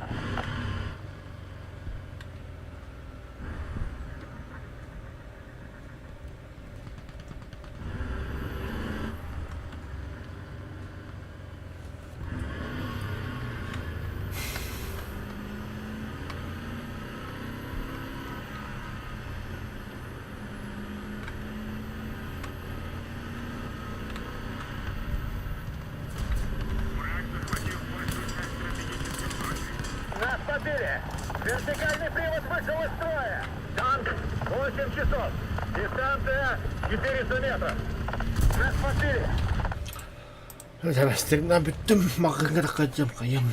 Speaker 3: Враг захватил большую часть стратегических точек. Нас побили! Вертикальный привод вышел из строя! Танк 8 часов! Дистанция 400 метров! Нас побили!
Speaker 2: Тэбэстэринэн бүттүм, маҕаһыыҥҥа таххайдым, хайыам.